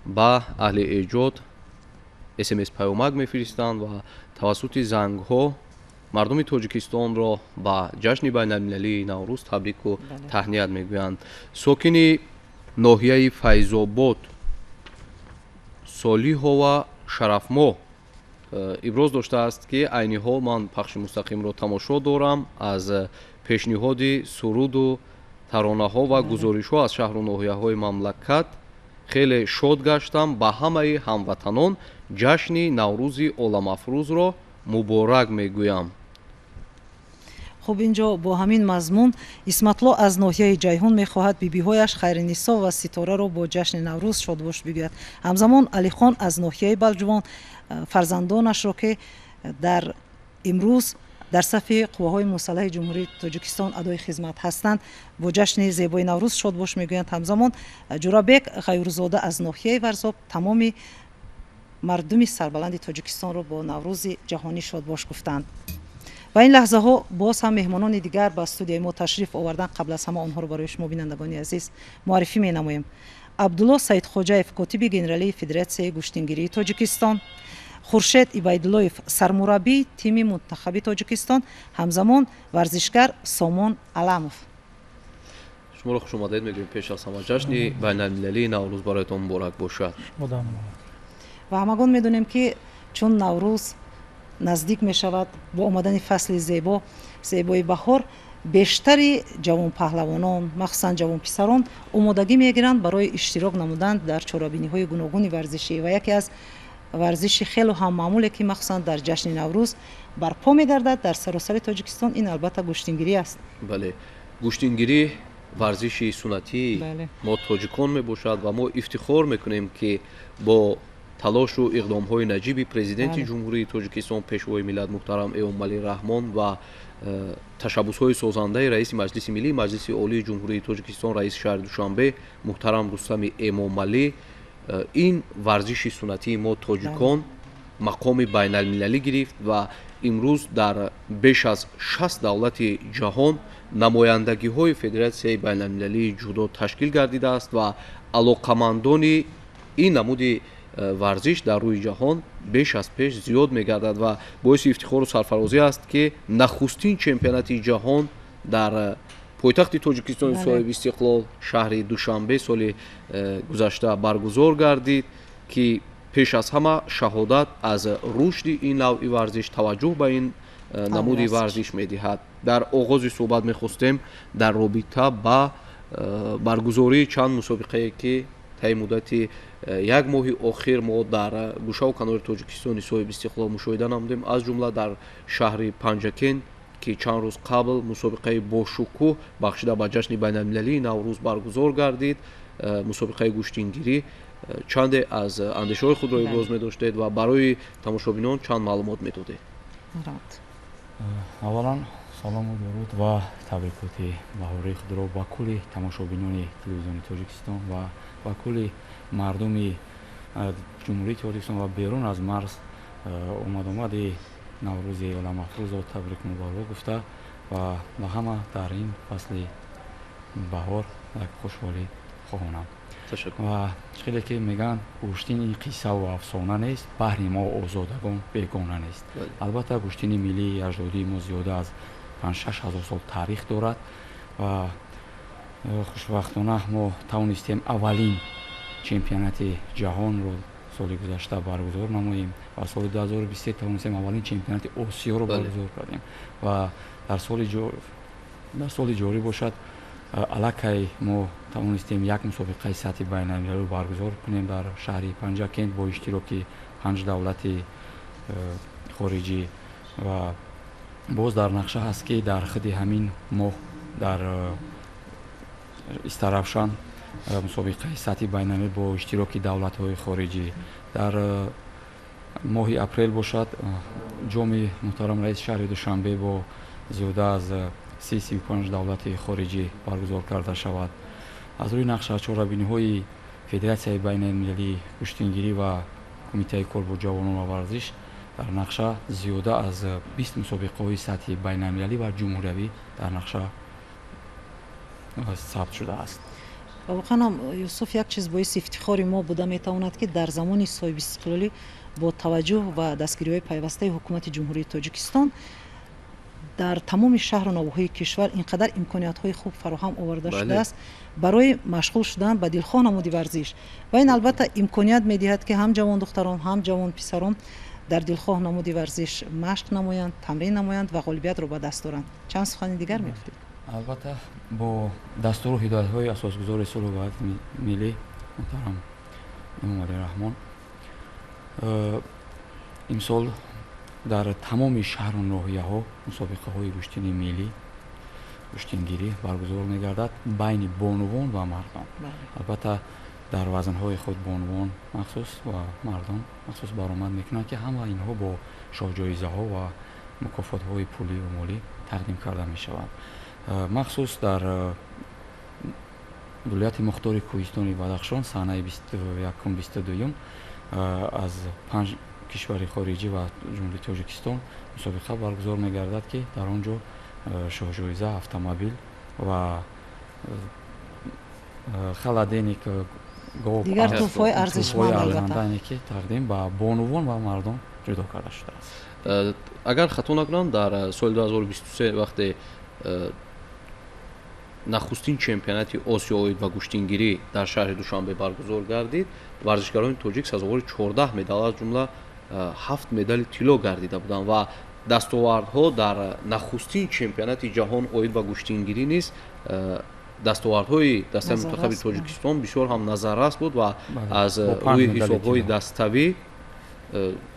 Ба аҳли эҷод СМС паёмак мефиристанд ва тавассути зангҳо мардуми Тоҷикистонро ба ҷашни байналмилалии Наврӯз табрику таҳният мегӯянд. Сокини ноҳияи Файзобод Солиҳова Шарафмо иброз доштааст, ки айни ҳол ман пахши мустақимро тамошо дорам, аз пешниҳоди суруду таронаҳо ва гузоришҳо аз шаҳру ноҳияҳои мамлакат хеле шод гаштам. Ба ҳамаи ҳамватанон ҷашни Наврӯзи оламафрӯзро муборак мегӯям. Хуб, инҷо бо ҳамин мазмун Исматло аз ноҳияи Ҷайҳун мехоҳад бибиҳояш Хайринисо ва Ситораро бо ҷашни Наврӯз шодбош бигӯяд. Ҳамзамон Алихон аз ноҳияи Балҷувон фарзандонашро, ки дар имрӯз дар сафи қувваҳои мусаллаҳи Ҷумҳурии Тоҷикистон адои хизмат ҳастанд, бо ҷашни зебои Наврӯз шодбош мегӯянд. Ҳамзамон Ҷурабек Ғайурзода аз ноҳияи Варзоб тамоми мардуми сарбаланди Тоҷикистонро бо Наврӯзи ҷаҳонӣ шодбош гуфтанд. Ва ин лаҳзаҳо боз ҳам меҳмонони дигар ба студияи мо ташриф овардан. Қабл аз ҳама онҳоро барои шумо, бинандагони азиз, муаррифӣ менамоем: Абдулло Саидхоҷаев, котиби генералии Федератсияи гӯштингирии Тоҷикистон, Хуршед Ибайдуллоев, сармураббии тими мунтахаби Тоҷикистон, ҳамзамон варзишгар Сомон Аламов. Шуморо хушомадед мегӯем. Пеш аз ҳама ҷашни байналмилалии Наврӯз бароятон муборак бошад. Ва ҳамагон медонем, ки чун Наврӯз наздик мешавад, бо омадани фасли зебо, зебои баҳор, бештари ҷавонпаҳлавонон, махсусан ҷавонписарон, омодагӣ мегиранд барои иштирок намудан дар чорабиниҳои гуногуни варзишӣ. Ва яке аз варзиши хело ҳам маъмуле, ки махсусан дар ҷашни Наврӯз барпо мегардад дар саросари Тоҷикистон, ин албатта гӯштингирӣ аст. Бале, гӯштингирӣ варзиши суннатии мо тоҷикон мебошад ва мо ифтихор мекунем, ки бо талошу иқдомҳои наҷиби Президенти Ҷумҳурии Тоҷикистон, Пешвои миллат муҳтарам Эмомалӣ Раҳмон ва ташаббусҳои созандаи раиси Маҷлиси Миллӣ, Маҷлиси Олии Ҷумҳурии Тоҷикистон, раиси шаҳри Душанбе муҳтарам Рустами Эмомалӣ ин варзиши суннатии мо тоҷикон мақоми байналмилалӣ гирифт ва имрӯз дар беш аз 60 давлати ҷаҳон намояндагиҳои Федератсияи байналмилалии ҷудо ташкил гардидааст ва алоқамандони ин намуди варзиш дар рӯи ҷаҳон беш аз пеш зиёд мегардад. Ва боиси ифтихору сарфарозӣ аст, ки нахустин чемпионати ҷаҳон дар пойтахти Тоҷикистони соҳиби истиқлол, шаҳри Душанбе, соли гузашта баргузор гардид, ки пеш аз ҳама шаҳодат аз рушди ин навъи варзиш, таваҷҷӯҳ ба ин намуди варзиш медиҳад. Дар оғози суҳбат мехостем дар робита ба баргузории чанд мусобиқае, ки таи муддати як моҳи охир мо дар гӯшаву канори Тоҷикистони соҳиби истиқлол мушоҳида намудем, аз ҷумла дар шаҳри Панҷакент, ки чанд рӯз қабл мусобиқаи бошукӯҳ бахшида ба ҷашни байналмилалии Наврӯз баргузор гардид, мусобиқаи гӯштингирӣ, чанде аз андешаҳои худро иброз медоштед ва барои тамошобинон чанд маълумот медодед. Аввалан салому дуруд ва табрикоти баҳории худро ба кулли тамошобинони Телевизиони Тоҷикистон ва ба кулли мардуми Ҷумҳурии Тоҷикистон ва берун аз марз омадомади Наврӯзи оламафрӯзро табрик муборак гуфта ва ба ҳама дар ин фасли баҳор як хушҳолӣ хоҳонам. Ва хеле ки мегӯянд, гӯштин ин қиссаву афсона нест, баҳри мо озодагон бегона нест. Албатта, гӯштини миллии аҷдодии мо зиёда аз 5-6 ҳазор сол таърих дорад ва хушбахтона мо тавонистем аввалин чемпионати ҷаҳонро соли гузашта баргузор намоем ва соли 2023 тавонистем аввалин чемпионати Осиёро баргузор кардем ва дар соли ҷорӣ бошад, аллакай мо тавонистем як мусобиқаи сатҳи байналмилалиро баргузор кунем дар шаҳри Панҷакент бо иштироки панҷ давлати хориҷӣ. Ва боз дар нақша ҳаст, ки дар худи ҳамин моҳ дар Истаравшан мусобиқаи сатҳи байналмилалӣ бо иштироки давлатҳои хориҷӣ, дар моҳи апрел бошад, ҷоми муҳтарам раиси шаҳри Душанбе бо зиёда аз 35 давлати хориҷӣ баргузор карда шавад. Аз рӯи нақша чорабиниҳои Федератсияи байналмилалии гӯштингирӣ ва Кумитаи кор бо ҷавонон ва варзиш дар нақша зиёда аз 20 мусобиқаҳои сатҳи байналмилалӣ ва ҷумҳуриявӣ дар нақша сабт шудааст. Ва воқеан ҳам, Юсуф, як чиз боиси ифтихори мо буда метавонад, ки дар замони соҳибистиқлолӣ бо таваҷҷӯҳ ва дастгириҳои пайвастаи ҳукумати Ҷумҳурии Тоҷикистон дар тамоми шаҳру навоҳии кишвар ин қадар имкониятҳои хуб фароҳам оварда шудааст барои машғул шудан ба дилхоҳ намуди варзиш. Ва ин албатта имконият медиҳад, ки ҳам ҷавондухтарон, ҳам ҷавонписарон дар дилхоҳ намуди варзиш машқ намоянд, тамрин намоянд ва ғолибиятро ба даст оранд. Чанд сухани дигар мегуфтед? Албатта, бо дастуру ҳидоятҳои асосгузори сулҳу ваҳдати миллӣ муҳтарам Эмомалӣ Раҳмон имсол дар тамоми шаҳру ноҳияҳо мусобиқаҳои гӯштини миллӣ, гӯштингирӣ баргузор мегардад байни бонувон ва мардон. Албатта, дар вазнҳои худ бонувон махсус ва мардон махсус баромад мекунанд, ки ҳама инҳо бо шоҳҷоизаҳо ва мукофотҳои пулию молӣ тақдим карда мешаванд. Махсус дар вилояти мухтори кӯҳистони Бадахшон санаи 21, 22 аз панҷ кишвари хориҷӣ ва Ҷумҳурии Тоҷикистон мусобиқа баргузор мегардад, ки дар он ҷо шоҳҷоиза, автомобил ва холодильник, дигар тӯҳфаҳои арзишманд. Албатта, ки тақдим ба бонувон ва мардон ҷудо карда шудааст. Агар хато накунам, дар соли 2023, вақте нахустин чемпионати Осиё оид ба гӯштингирӣ дар шаҳри Душанбе баргузор гардид, варзишгарони тоҷик сазовори 14 медал, аз ҷумла ҳафт медали тилло гардида буданд. Ва дастовардҳо дар нахустин чемпионати ҷаҳон оид ба гӯштингирӣ низ дастовардҳои дастаи мунтахаби Тоҷикистон бисёр ҳам назаррас буд ва аз рӯи ҳисобҳои даставӣ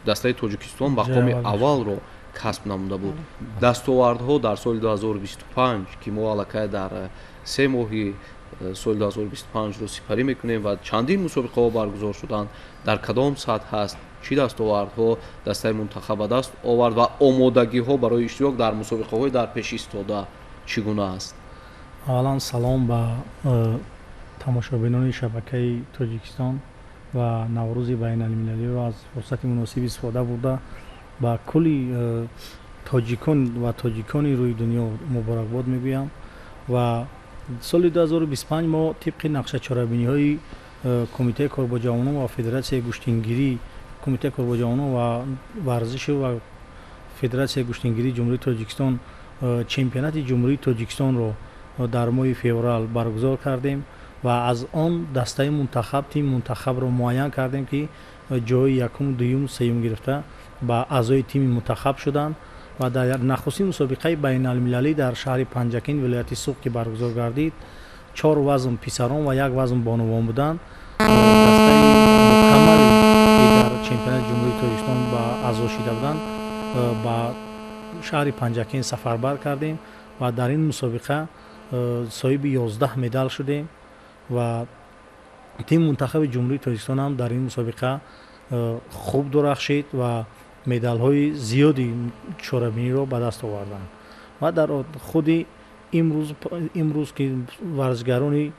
дастаи Тоҷикистон мақоми аввалро касб намуда буд. Дастовардҳо дар соли 2025, ки мо аллакай дар 3 моҳи соли 2025-ро сипарӣ мекунем ва чандин мусобиқаҳо баргузор шуданд, дар кадом сатҳ ҳаст, чӣ дастовардҳо дастаи мунтахаб ба даст овард ва омодагиҳо барои иштирок дар мусобиқаҳои дар пеш истода чӣ гуна аст? Аввалан, салом ба тамошобинони шабакаи Тоҷикистон ва Наврӯзи байналмилалиро аз фурсати муносиб истифода бурда ба кулли тоҷикон ва тоҷикони рӯи дунё муборакбод мегӯям. Ва соли 2025 мо тибқи нақшачорабиниҳои Кумитаи кор бо ҷавонон ва Федератсияи гӯштингирӣ, Кумитаи кор бо ҷавонон ва варзишу ва Федератсияи гӯштингирии Ҷумҳурии Тоҷикистон чемпионати Ҷумҳурии Тоҷикистонро дар моҳи феврал баргузор кардем ва аз он дастаи мунтахаб, тими мунтахабро муайян кардем, ки ҷои якум, дуюм, сеюм гирифта ба аъзои тими мунтахаб шуданд. Ва дар нахустин мусобиқаи байналмилалӣ дар шаҳри Панҷакент, вилояти Суғд, ки баргузор гардид, чор вазн писарон ва як вазн бонувон буданд. Дастаи мукаммале, ки дар чемпионати Ҷумҳурии Тоҷикистон ба аъзо шида буданд, ба шаҳри Панҷакент сафарбар кардем ва дар ин мусобиқа соҳиби 11 медал шудем. Ва тими мунтахаби Ҷумҳурии Тоҷикистон ҳам дар ин мусобиқа хуб дурахшид ва медалҳои зиёди чорабиниро ба даст оварданд. Ва дар худи имрӯз, ки варзишгарони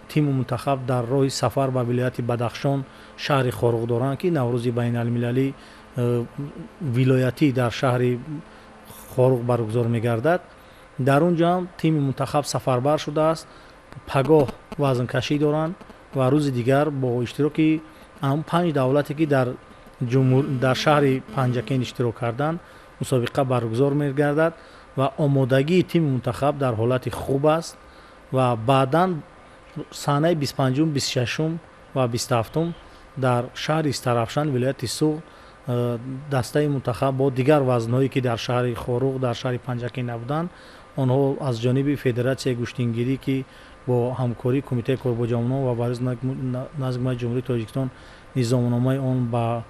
тими мунтахаб дар роҳи сафар ба вилояти Бадахшон, шаҳри Хоруғ доранд, ки Наврӯзи байналмилалӣ вилоятӣ дар шаҳри Хоруғ баргузор мегардад, дар он ҷо ҳам тими мунтахаб сафарбар шудааст. Пагоҳ вазнкашӣ доранд ва рӯзи дигар бо иштироки панҷ давлате, ки дар шаҳри Панҷакент иштирок карданд, мусобиқа баргузор мегардад. Ва омодагии тими мунтахаб дар ҳолати хуб аст. Ва баъдан санаи 25-ум, 26-ум ва 27-ум дар шаҳри Истаравшан, вилояти Суғд, дастаи мунтахаб бо дигар вазнҳое, ки дар шаҳри Хоруғ, дар шаҳри Панҷакент набуданд, онҳо аз ҷониби Федератсияи гӯштингирӣ, ки бо ҳамкории Кумитаи кор бо ҷавонон ва варзиш назди Ҳукумати Ҷумҳурии Тоҷикистон низомномаи он ба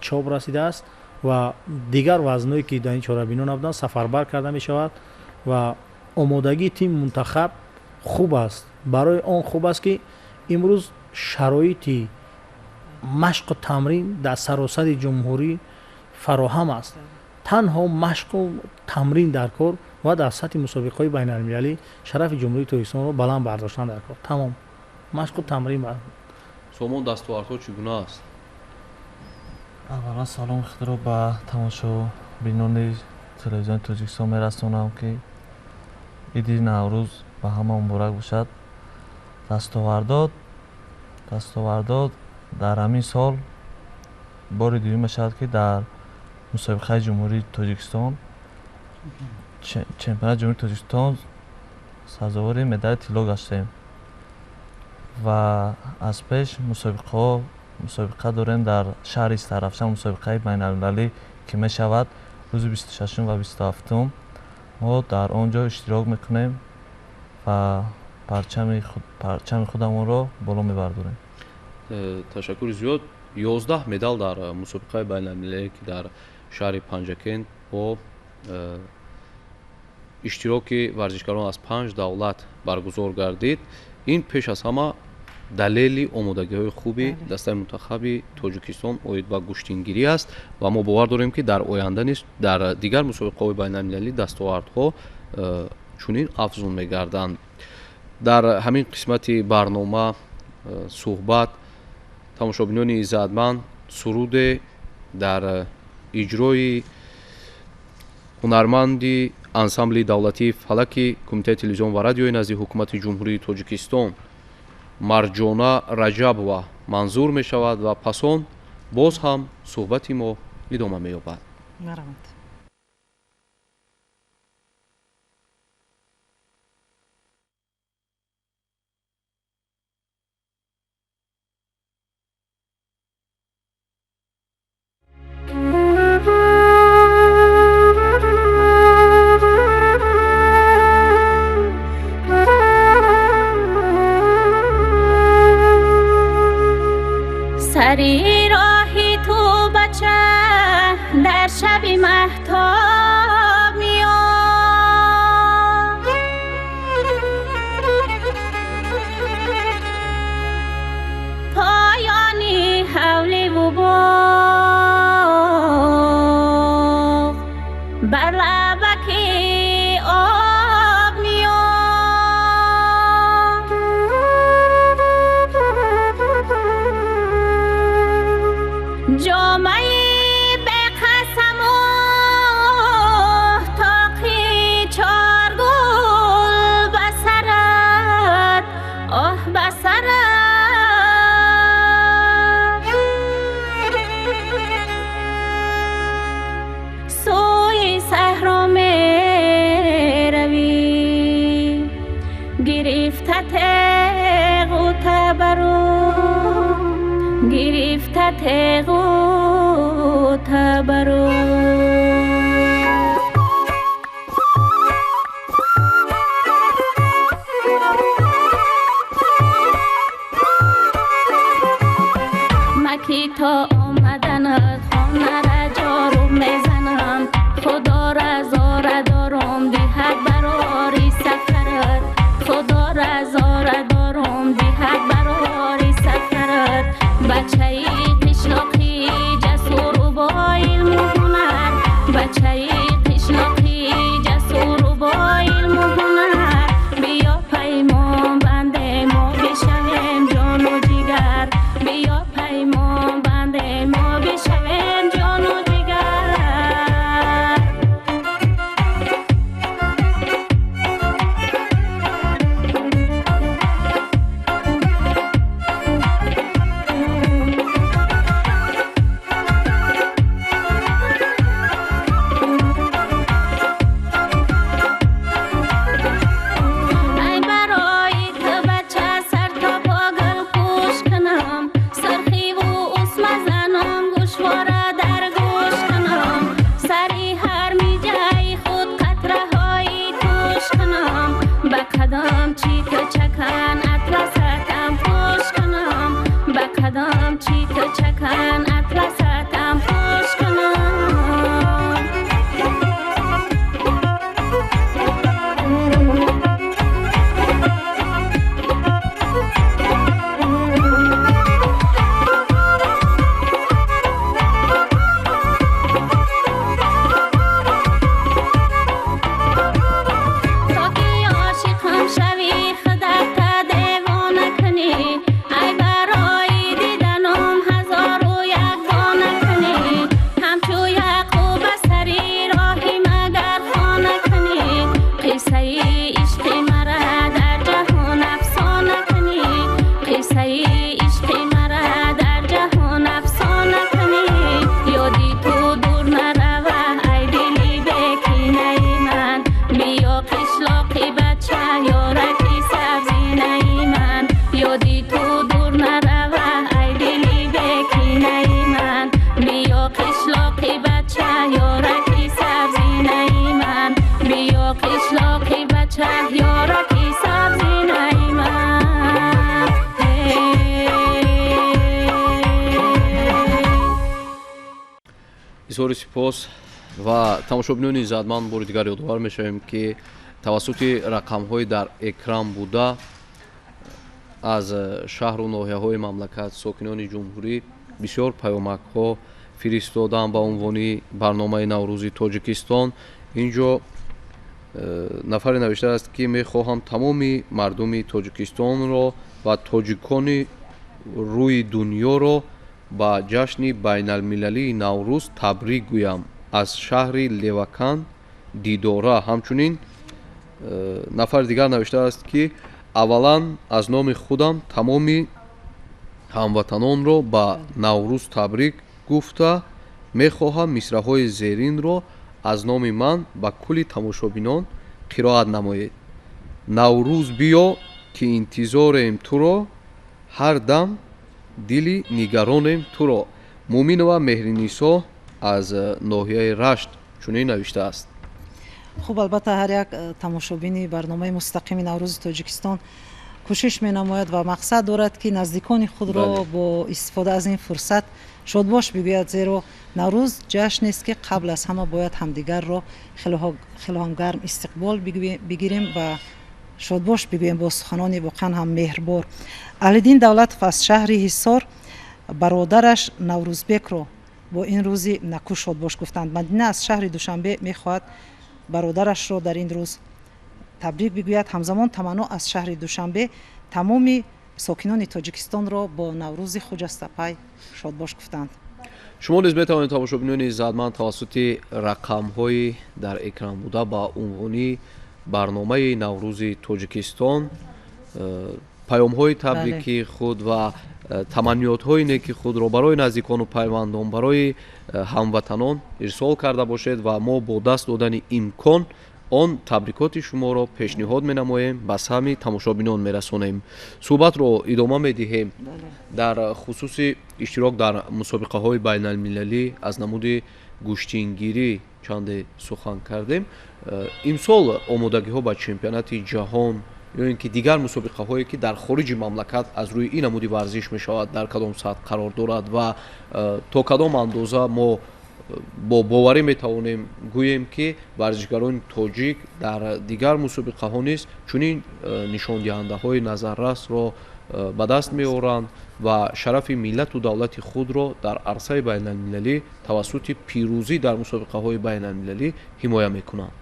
чоп расидааст, ва дигар вазнҳое, ки дар ин чорабиниҳо набуданд, сафарбар карда мешавад. Ва омодагии тими мунтахаб хуб аст. Барои он хуб аст, ки имрӯз шароити машқу тамрин дар саросари ҷумҳурӣ фароҳам аст. Танҳо машқу тамрин дар кор ва дар сатҳи мусобиқаҳои байналмилалӣ шарафи Ҷумҳурии Тоҷикистонро баланд бардоштан дар кор. Тамом, машқу тамрин. Сомон, дастовардҳо чӣ гуна аст? Аввалан, саломи худро ба тамошобинони телевизиони Тоҷикистон мерасонам, ки иди Наврӯз ба ҳама муборак бошад. Дастовардот дар ҳамин сол бори дуюм мешавад, ки дар мусобиқаи Ҷумҳурии Тоҷикистон, чемпионати Ҷумҳурии Тоҷикистон сазовори медали тилло гаштем ва аз пеш мусобиқа дорем дар шаҳри Истарафшан, мусобиқаи байналмилалӣ, ки мешавад рӯзи 26 ва 27. Мо дар он ҷо иштирок мекунем ва парчами худамонро боло мебардорем. Ташаккури зиёд. 11 медал дар мусобиқаи байналмилалӣ, ки дар шаҳри Панҷакент бо иштироки варзишгарон аз 5 давлат баргузор гардид, ин пеш аз ҳама далели омодагиҳои хуби дастаи мунтахаби Тоҷикистон оид ба гӯштингирӣ аст ва мо бовар дорем, ки дар оянда низ дар дигар мусобиқаҳои байналмилалӣ дастовардҳо чунин афзун мегарданд. Дар ҳамин қисмати барнома суҳбат, тамошобинони иззатманд, суруде дар иҷрои ҳунарманди ансамбли давлатии фалаки Кумитаи телевизион ва радиои назди Ҳукумати Ҷумҳурии Тоҷикистон Марҷона Раҷабова манзур мешавад ва пас он боз ҳам суҳбати мо идома меёбад. Марҳамат. سری راهی تو بچه در شب مهتاب میاد، پایانی حولی و باغ بر لبک آب میاد. جامعی به قسم و تاقی چار گل بسرت، آه بسرت، سوی صحرا می روی، گرفته تیغ و تبرو، گرفته تیغ و تبرو. مکی تا آمدنت خانه را جارو میزنم، خدا رضا را دارم دهد براری سفرت، خدا رضا را دارم دهد براری سفرت. بچه قشلاقی جسور و با علم و هنر، بچه قشلاقی جسور و با علم و هنر، بیا پیمان بنده ما بشویم جان و جگر، بیا پیمان بنده ما بشویم جان و جگر. ای برای تو بچه سر تا پا گل پوش کنم، سرخی و اسم زنم گوشواره در گوش کنم، سری هر می جای خود قطره های توش کنم، به قدم چی تو چکن اطلستم پوش کنم، به قدم چی تو چکن اطلستم پوش کنم. تا که عاشقم شوی خودت دیوانه کنی، ای برای دیدنم Изҳори сипос ва тамошобинони иззатманд, бори дигар ёдовар мешавем, ки тавассути рақамҳои дар экран буда аз шаҳру ноҳияҳои мамлакат сокинони ҷумҳурӣ бисёр паёмакҳо фиристоданд ба унвони барномаи Наврӯзи Тоҷикистон. Ин ҷо нафаре навиштааст, ки мехоҳам тамоми мардуми Тоҷикистонро ва тоҷикони рӯи дунёро ба ҷашни байналмилалии Наврӯз табрик гӯям. Аз шаҳри Левакан Дидора. Ҳамчунин нафари дигар навиштааст, ки аввалан аз номи худам тамоми ҳамватанонро ба Наврӯз табрик гуфта, мехоҳам мисраҳои зеринро аз номи ман ба кулли тамошобинон қироат намоед: Наврӯз биё, ки интизорем туро, ҳар дам дили нигаронем туро. Муъминова Меҳринисо аз ноҳияи Рашт чунин навиштааст. Хуб, албатта, ҳар як тамошобини барномаи мустақими Наврӯзи Тоҷикистон кӯшиш менамояд ва мақсад дорад, ки наздикони худро бо истифода аз ин фурсат шодбош бигӯяд, зеро Наврӯз ҷашнест, ки қабл аз ҳама бояд ҳамдигарро хеле ҳам гарм истиқбол бигирем ва шодбош бигӯем бо суханони воқеан ҳам меҳрбор. Аҳлиддин Давлатов аз шаҳри Ҳисор бародараш Наврӯзбекро бо ин рӯзи наку шодбош гуфтанд. Мадина аз шаҳри Душанбе мехоҳад бародарашро дар ин рӯз табрик бигӯяд. Ҳамзамон Таманно аз шаҳри Душанбе тамоми сокинони Тоҷикистонро бо Наврӯзи хуҷастапай шодбош гуфтанд. Шумо низ метавонед, тамошобинони иззатманд, тавассути рақамҳои дар экран буда ба унвони барномаи Наврӯзи Тоҷикистон паёмҳои табрикии худ ва таманниётҳои неки худро барои наздикону пайвандон, барои ҳамватанон ирсол карда бошед ва мо бо даст додани имкон он табрикоти шуморо пешниҳод менамоем, ба саҳми тамошобинон мерасонем. Суҳбатро идома медиҳем. Дар хусуси иштирок дар мусобиқаҳои байналмилалӣ аз намуди гӯштингирӣ чанде сухан кардем. Имсол омодагиҳо ба чемпионати ҷаҳон ё ин ки дигар мусобиқаҳое, ки дар хориҷи мамлакат аз рӯи ин намуди варзиш мешавад, дар кадом сатҳ қарор дорад ва то кадом андоза мо бо боварӣ метавонем гӯем, ки варзишгарони тоҷик дар дигар мусобиқаҳо низ чунин нишондиҳандаҳои назаррасро ба даст меоранд ва шарафи миллату давлати худро дар арсаи байналмилалӣ тавассути пирӯзӣ дар мусобиқаҳои байналмилалӣ ҳимоя мекунанд?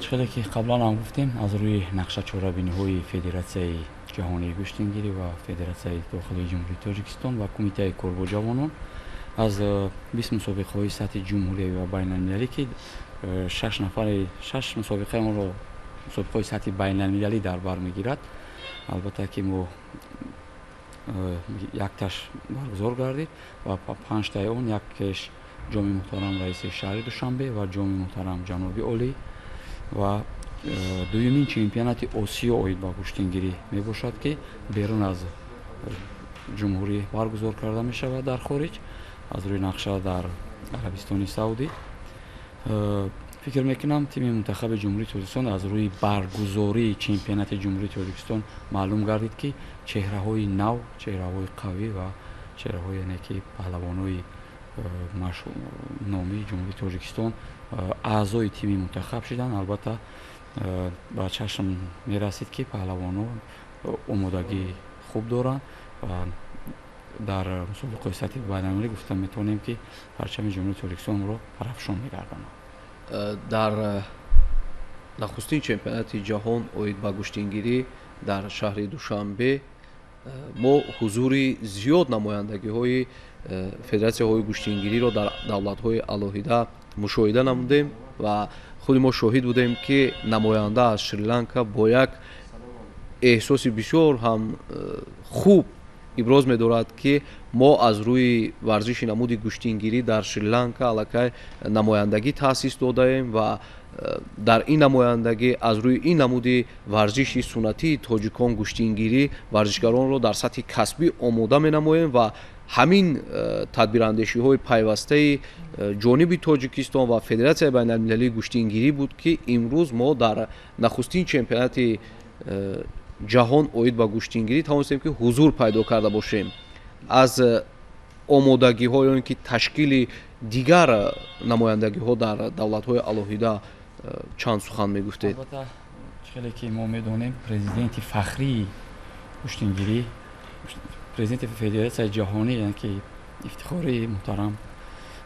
Чӣ хеле ки қаблан ҳам гуфтем, аз рӯи нақша чорабиниҳои Федератсияи ҷаҳонии гӯштингирӣ ва Федератсияи дохилии Ҷумҳурии Тоҷикистон ва Кумитаи кор бо ҷавонон, аз 20 мусобиқаҳои сатҳи ҷумҳуриявӣ ва байналмилалӣ, ки шаш нафари шаш мусобиқаи онро мусобиқаҳои сатҳи байналмилалӣ дар бар мегирад, албатта ки мо якташ баргузор гардид ва панҷтаи он, якеш ҷоми муҳтарам раиси шаҳри Душанбе ва ҷоми муҳтарам ҷаноби олӣ ва дуюмин чемпионати Осиё оид ба гӯштингирӣ мебошад, ки берун аз ҷумҳурӣ баргузор карда мешавад, дар хориҷ, аз рӯи нақша дар Арабистони Саудӣ. Фикр мекунам, тими мунтахаби Ҷумҳурии Тоҷикистон аз рӯи баргузории чемпионати Ҷумҳурии Тоҷикистон маълум гардид, ки чеҳраҳои нав, чеҳраҳои қавӣ ва чеҳраҳои, яъне ки паҳлавонои номии Ҷумҳурии Тоҷикистон аъзои тими мунтахаб шуданд. Албатта, ба чашм мерасид, ки паҳлавонон омодагии хуб доранд ва дар мусобиқаҳои сатҳи байналмилалӣ гуфта метавонем, ки парчами Ҷумҳурии Тоҷикистонро парафшон мегардонанд. Дар нахустин чемпионати ҷаҳон оид ба гӯштингирӣ дар шаҳри Душанбе мо ҳузури зиёд намояндагиҳои федератсияҳои гӯштингириро дар давлатҳои алоҳида мушоҳида намудем ва худи мо шоҳид будем, ки намоянда аз Шри-Ланка бо як эҳсоси бисёр ҳам хуб иброз медорад, ки мо аз рӯи варзиши намуди гӯштингирӣ дар Шри-Ланка аллакай намояндагӣ таъсис додаем ва дар ин намояндагӣ аз рӯи ин намуди варзиши суннатии тоҷикон, гӯштингирӣ, варзишгаронро дар сатҳи касбӣ омода менамоем. Ва ҳамин тадбирандешиҳои пайвастаи ҷониби Тоҷикистон ва Федератсияи байналмилалии гӯштингирӣ буд, ки имрӯз мо дар нахустин чемпионати ҷаҳон оид ба гӯштингирӣ тавонистем, ки ҳузур пайдо карда бошем. Аз омодагиҳо ё ин ки ташкили дигар намояндагиҳо дар давлатҳои алоҳида чанд сухан мегуфтед. Албатта, хеле ки мо медонем, президенти фахрии гӯштингирӣ, президенти Федератсияи ҷаҳонӣ, яъне ки ифтихории муҳтарам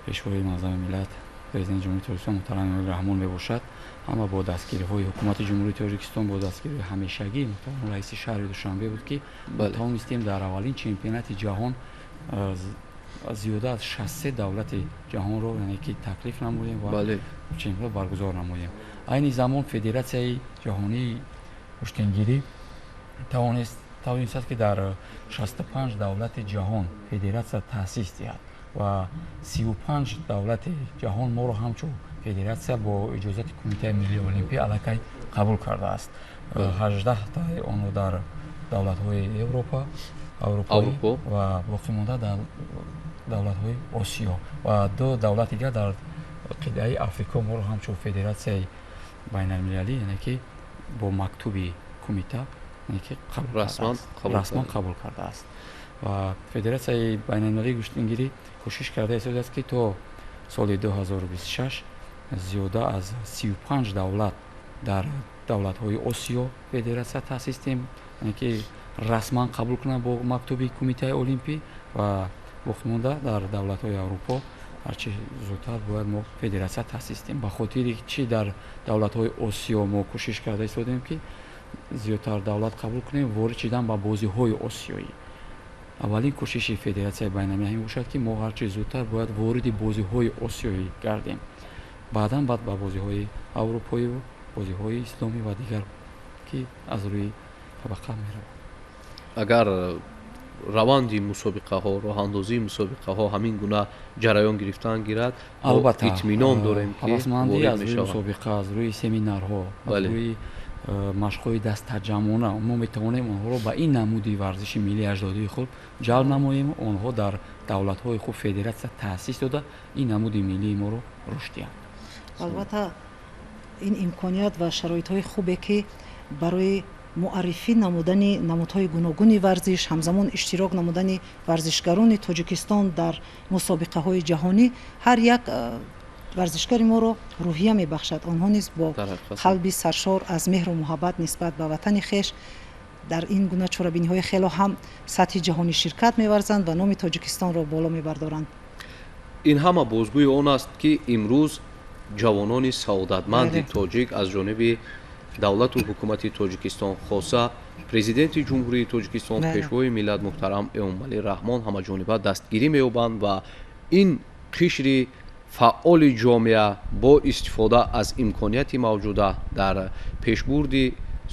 Пешвои муаззами миллат, Президенти Ҷумҳурии Тоҷикистон муҳтарам Эмомалӣ Раҳмон мебошад. Ҳама бо дастгириҳои ҳукумати Ҷумҳурии Тоҷикистон, бо дастгириҳои ҳамешагии муҳтарам раиси шаҳри Душанбе буд, ки тавонистем дар аввалин чемпионати ҷаҳон зиёда аз 63 давлати ҷаҳонро, яъне ки таклиф намудем ва чемпионат баргузор намудем. Айни замон Федератсияи ҷаҳонии гӯштингирӣ тавонистааст, ки дар 65 давлати ҷаҳон федератсия таъсис диҳад ва 35 давлати ҷаҳон моро ҳамчун федератсия бо иҷозати Кумитаи миллии олимпӣ аллакай қабул кардааст. 18таи онҳо дар давлатҳои Европа, аврупоӣ ва боқимонда дар давлатҳои Осиё ва ду давлати дигар дар қитъаи Африко моро ҳамчун федератсияи байналмилалӣ, яъне ки бо мактуби кумита, яъне ки расман қабул кардааст. Ва Федератсияи байналмилалии гӯштингирӣ кӯшиш карда истодааст, ки то соли 2026 зиёда аз 35 давлат дар давлатҳои Осиё федератсия таъсис диҳем, яъне ки расман қабул кунанд бо мактуби Кумитаи олимпӣ, ва боқимонда дар давлатҳои Аврупо ҳарчи зудтар бояд мо федератсия таъсис диҳем. Ба хотири чӣ дар давлатҳои Осиё мо кӯшиш карда истодем, ки зиёдтар давлат қабул кунем, ворид шидан ба бозиҳои осиёӣ. Аввалин кӯшиши федератсияи байналмилалӣ бошад, ки мо ҳарчи зудтар бояд вориди бозиҳои осиёӣ гардем, баъдан баъд ба бозиҳои аврупоиву бозиҳои исломӣ ва дигар, ки аз рӯи табақа меравад. Агар раванди мусобиқаҳо, роҳандозии мусобиқаҳо ҳамин гуна ҷараён гирифтан гирад, албатта итминон дорем, ки ҳавасмандӣ аз рӯи мусобиқа, аз рӯи семинарҳо, аз рӯи машқҳои дастаҷамъона мо метавонем онҳоро ба ин намуди варзиши миллии аҷдодии худ ҷалб намоем, онҳо дар давлатҳои худ федератсия таъсис дода, ин намуди миллии моро рушд диҳанд. Албатта, ин имконият ва шароитҳои хубе, ки барои муаррифӣ намудани намудҳои гуногуни варзиш, ҳамзамон иштирок намудани варзишгарони Тоҷикистон дар мусобиқаҳои ҷаҳонӣ ҳар як варзишгари моро рӯҳия мебахшад. Онҳо низ бо қалби саршор аз меҳру муҳаббат нисбат ба ватани хеш дар ин гуна чорабиниҳои хело ҳам сатҳи ҷаҳонӣ ширкат меварзанд ва номи Тоҷикистонро боло мебардоранд. Ин ҳама бозгӯи он аст, ки имрӯз ҷавонони саодатманди тоҷик аз ҷониби давлату ҳукумати Тоҷикистон, хоса Президенти Ҷумҳурии Тоҷикистон, Пешвои миллат муҳтарам Эмомалӣ Раҳмон ҳамаҷониба дастгирӣ меёбанд ва ин қишри фаъоли ҷомеа бо истифода аз имконияти мавҷуда дар пешбурди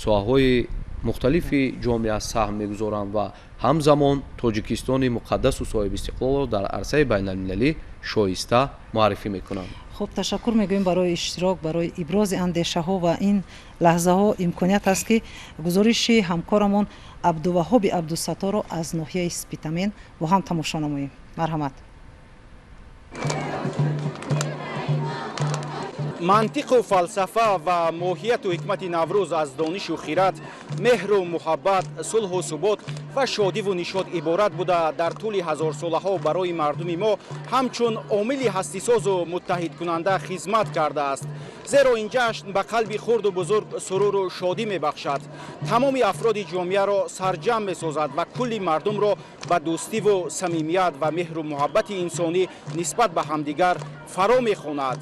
соҳаҳои мухталифи ҷомеа саҳм мегузоранд ва ҳамзамон Тоҷикистони муқаддасу соҳибистиқлолро дар арсаи байналмилалӣ шоиста муаррифӣ мекунанд. Хуб, ташаккур мегӯем барои иштирок, барои ибрози андешаҳо ва ин лаҳзаҳо имконият аст, ки гузориши ҳамкорамон Абдуваҳоби Абдусатторро аз ноҳияи Спитамен бо ҳам тамошо намоем. Марҳамат. Мантиқу фалсафа ва моҳияту ҳикмати Наврӯз аз донишу хират, меҳру муҳаббат, сулҳу субот ва шодиву нишод иборат буда, дар тӯли ҳазорсолаҳо барои мардуми мо ҳамчун омили ҳастисозу муттаҳидкунанда хизмат кардааст. Зеро ин ҷашн ба қалби хурду бузург суруру шодӣ мебахшад, тамоми афроди ҷомеаро сарҷамъ месозад ва кулли мардумро ба дӯстиву самимият ва меҳру муҳаббати инсонӣ нисбат ба ҳамдигар фаро мехонад.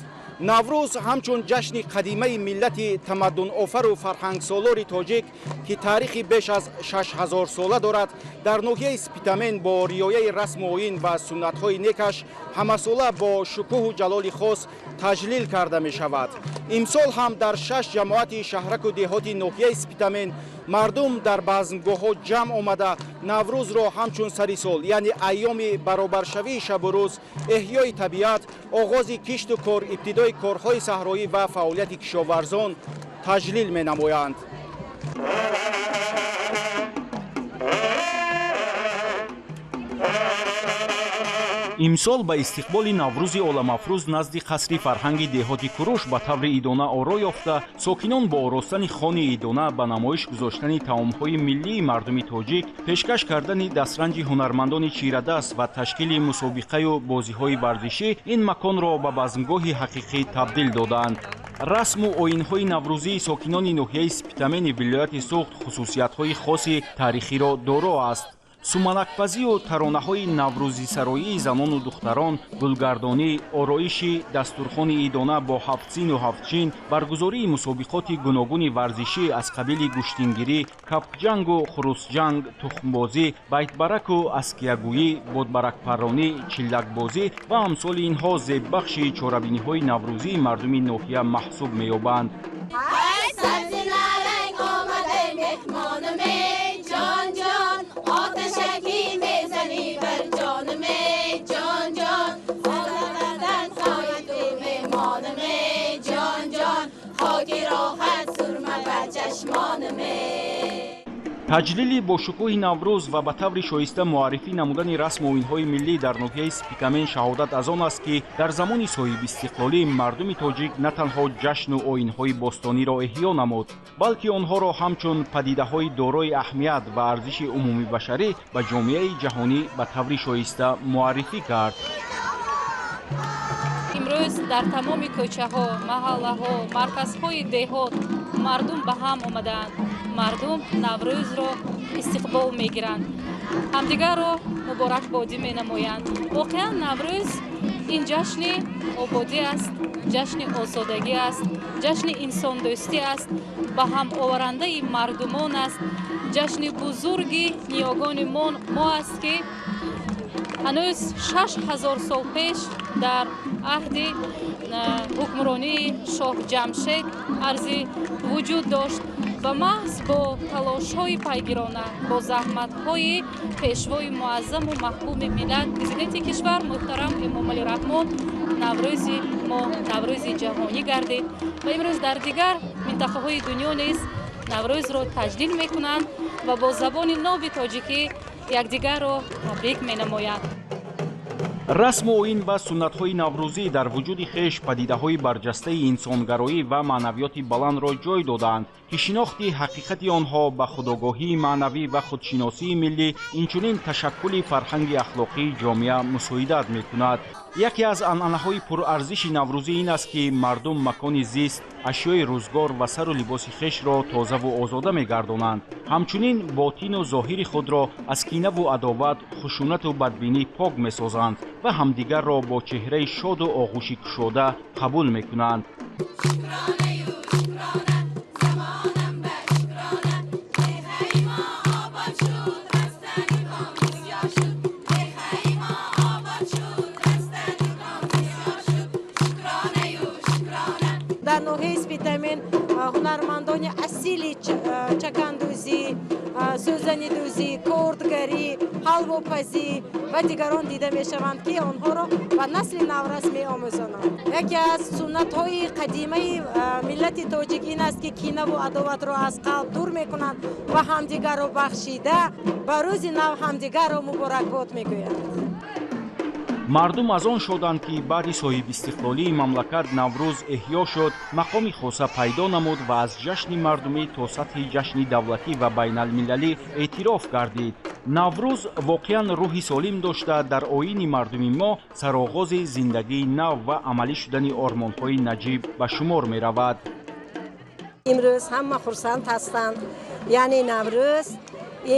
Наврӯз ҳамчун ҷашни қадимаи миллати тамаддунофару фарҳангсолори тоҷик, ки таърихи беш аз 6000 сола дорад, дар ноҳияи Спитамен бо риояи расму оин ва суннатҳои некаш ҳамасола бо шукӯҳу ҷалоли хос таҷлил карда мешавад. Имсол ҳам дар шаш ҷамоати шаҳраку деҳоти ноҳияи Спитамен мардум дар базмгоҳҳо ҷамъ омада, Наврӯзро ҳамчун сари сол, яъне айёми баробаршавии шабу рӯз, эҳёи табиат, оғози кишту кор, ибтидои корҳои саҳроӣ ва фаъолияти кишоварзон таҷлил менамоянд. Имсол ба истиқболи Наврӯзи оламафрӯз назди қасри фарҳанги деҳоти Куруш ба таври идона оро ёфта, сокинон бо оростани хони идона, ба намоиш гузоштани таомҳои миллии мардуми тоҷик, пешкаш кардани дастранҷи ҳунармандони чирадаст ва ташкили мусобиқаю бозиҳои варзишӣ ин маконро ба базмгоҳи ҳақиқӣ табдил додаанд. Расму оинҳои наврӯзии сокинони ноҳияи Спитамени вилояти Суғд хусусиятҳои хоси таърихиро доро аст. Суманакпазию таронаҳои наврӯзисароии занону духтарон, гулгардонӣ, ороиши дастурхони идона бо ҳафтсину ҳафтчин, баргузории мусобиқоти гуногуни варзишӣ аз қабили гӯштингирӣ, кафкҷангу хурусҷанг, тухмбозӣ, байтбараку аскиягӯӣ, бодбаракпарронӣ, чиллакбозӣ ва амсоли инҳо зеббахши чорабиниҳои наврӯзии мардуми ноҳия маҳсуб меёбанд. Таҷлили бошукӯҳи Наврӯз ва ба таври шоиста муаррифӣ намудани расму оинҳои миллӣ дар ноҳияи Спитамен шаҳодат аз он аст, ки дар замони соҳибистиқлолӣ мардуми тоҷик на танҳо ҷашну оинҳои бостониро эҳё намуд, балки онҳоро ҳамчун падидаҳои дорои аҳамият ва арзиши умумибашарӣ ба ҷомеаи ҷаҳонӣ ба таври шоиста муаррифӣ кард. Имрӯз дар тамоми кӯчаҳо, маҳаллаҳо, марказҳои деҳот мардум ба ҳам омадаанд. Мардум Наврӯзро истиқбол мегиранд, ҳамдигарро муборакбодӣ менамоянд. Воқеан, Наврӯз ин ҷашни ободӣ аст, ҷашни озодагӣ аст, ҷашни инсондӯстӣ аст, ба ҳамоварандаи мардумон аст, ҷашни бузурги ниёгони мо аст, ки ҳанӯз 6000 сол пеш дар аҳди ҳукмронии шоҳ Ҷамшед арзи вуҷуд дошт ва маҳз бо талошҳои пайгирона, бо заҳматҳои пешвои муаззаму маҳбуби миллат, президенти кишвар муҳтарам Эмомалӣ Раҳмон, Наврӯзи мо Наврӯзи ҷаҳонӣ гардид ва имрӯз дар дигар минтақаҳои дунё низ Наврӯзро таҷлил мекунанд ва бо забони ноби тоҷикӣ якдигарро табрик менамоянд. Расму оин ва суннатҳои наврӯзӣ дар вуҷуди хеш падидаҳои барҷастаи инсонгароӣ ва маънавиёти баландро ҷой додаанд, ки шинохти ҳақиқати онҳо ба худогоҳии маънавӣ ва худшиносии миллӣ, инчунин ташаккули фарҳанги ахлоқии ҷомеа мусоидат мекунад. Яке аз анъанаҳои пурарзиши наврӯзӣ ин аст, ки мардум макони зист, ашёи рӯзгор ва сару либоси хешро тозаву озода мегардонанд. Ҳамчунин ботину зоҳири худро аз кинаву адоват, хушунату бадбинӣ пок месозанд ва ҳамдигарро бо чеҳраи шоду оғӯши кушода қабул мекунанд. Дар ноҳияи Спитамен ҳунармандони асили чакандӯзӣ, сӯзанидӯзӣ, кордгарӣ, ҳалвопазӣ ва дигарон дида мешаванд, ки онҳоро ба насли наврас меомӯзонанд. Яке аз суннатҳои қадимаи миллати тоҷик ин аст, ки кинаву адоватро аз қалб дур мекунанд ва ҳамдигарро бахшида ба рӯзи нав ҳамдигарро муборакбод мегӯянд. Мардум аз он шоданд, ки баъди соҳибистиқлолии мамлакат Наврӯз эҳё шуд, мақоми хоса пайдо намуд ва аз ҷашни мардумӣ то сатҳи ҷашни давлатӣ ва байналмилалӣ эътироф гардид. Наврӯз воқеан рӯҳи солим дошта, дар оини мардуми мо сароғози зиндагии нав ва амалӣ шудани ормонҳои наҷиб ба шумор меравад. Имрӯз ҳама хурсанд ҳастанд, яъне Наврӯз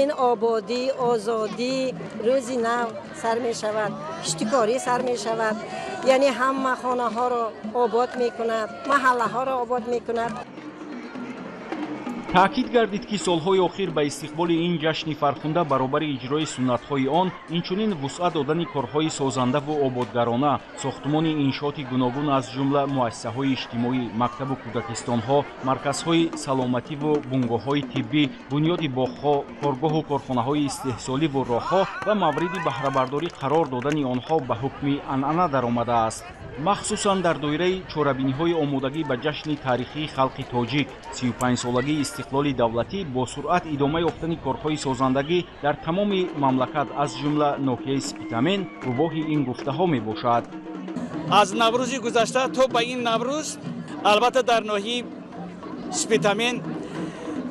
ин ободӣ, озодӣ, рӯзи нав сар мешавад, киштикорӣ сар мешавад, яъне ҳама хонаҳоро обод мекунад, маҳаллаҳоро обод мекунад. Таъкид гардид, ки солҳои охир ба истиқболи ин ҷашни фархунда баробари иҷрои суннатҳои он, инчунин вусъат додани корҳои созандаву ободгарона, сохтумони иншооти гуногун, аз ҷумла муассисаҳои иҷтимоӣ, мактабу кӯдакистонҳо, марказҳои саломативу бунгоҳҳои тиббӣ, бунёди боғҳо, коргоҳу корхонаҳои истеҳсоливу роҳҳо ва мавриди баҳрабардорӣ қарор додани онҳо ба ҳукми анъана даромадааст. Махсусан дар доираи чорабиниҳои омодагӣ ба ҷашни таърихии халқи тоҷик, 35-солагии истиқлолият. Истиқлоли давлатӣ бо суръат идома ёфтани корҳои созандагӣ дар тамоми мамлакат, аз ҷумла ноҳияи Спитамен, гувоҳи ин гуфтаҳо мебошад. Аз Наврӯзи гузашта то ба ин Наврӯз, албатта, дар ноҳияи Спитамен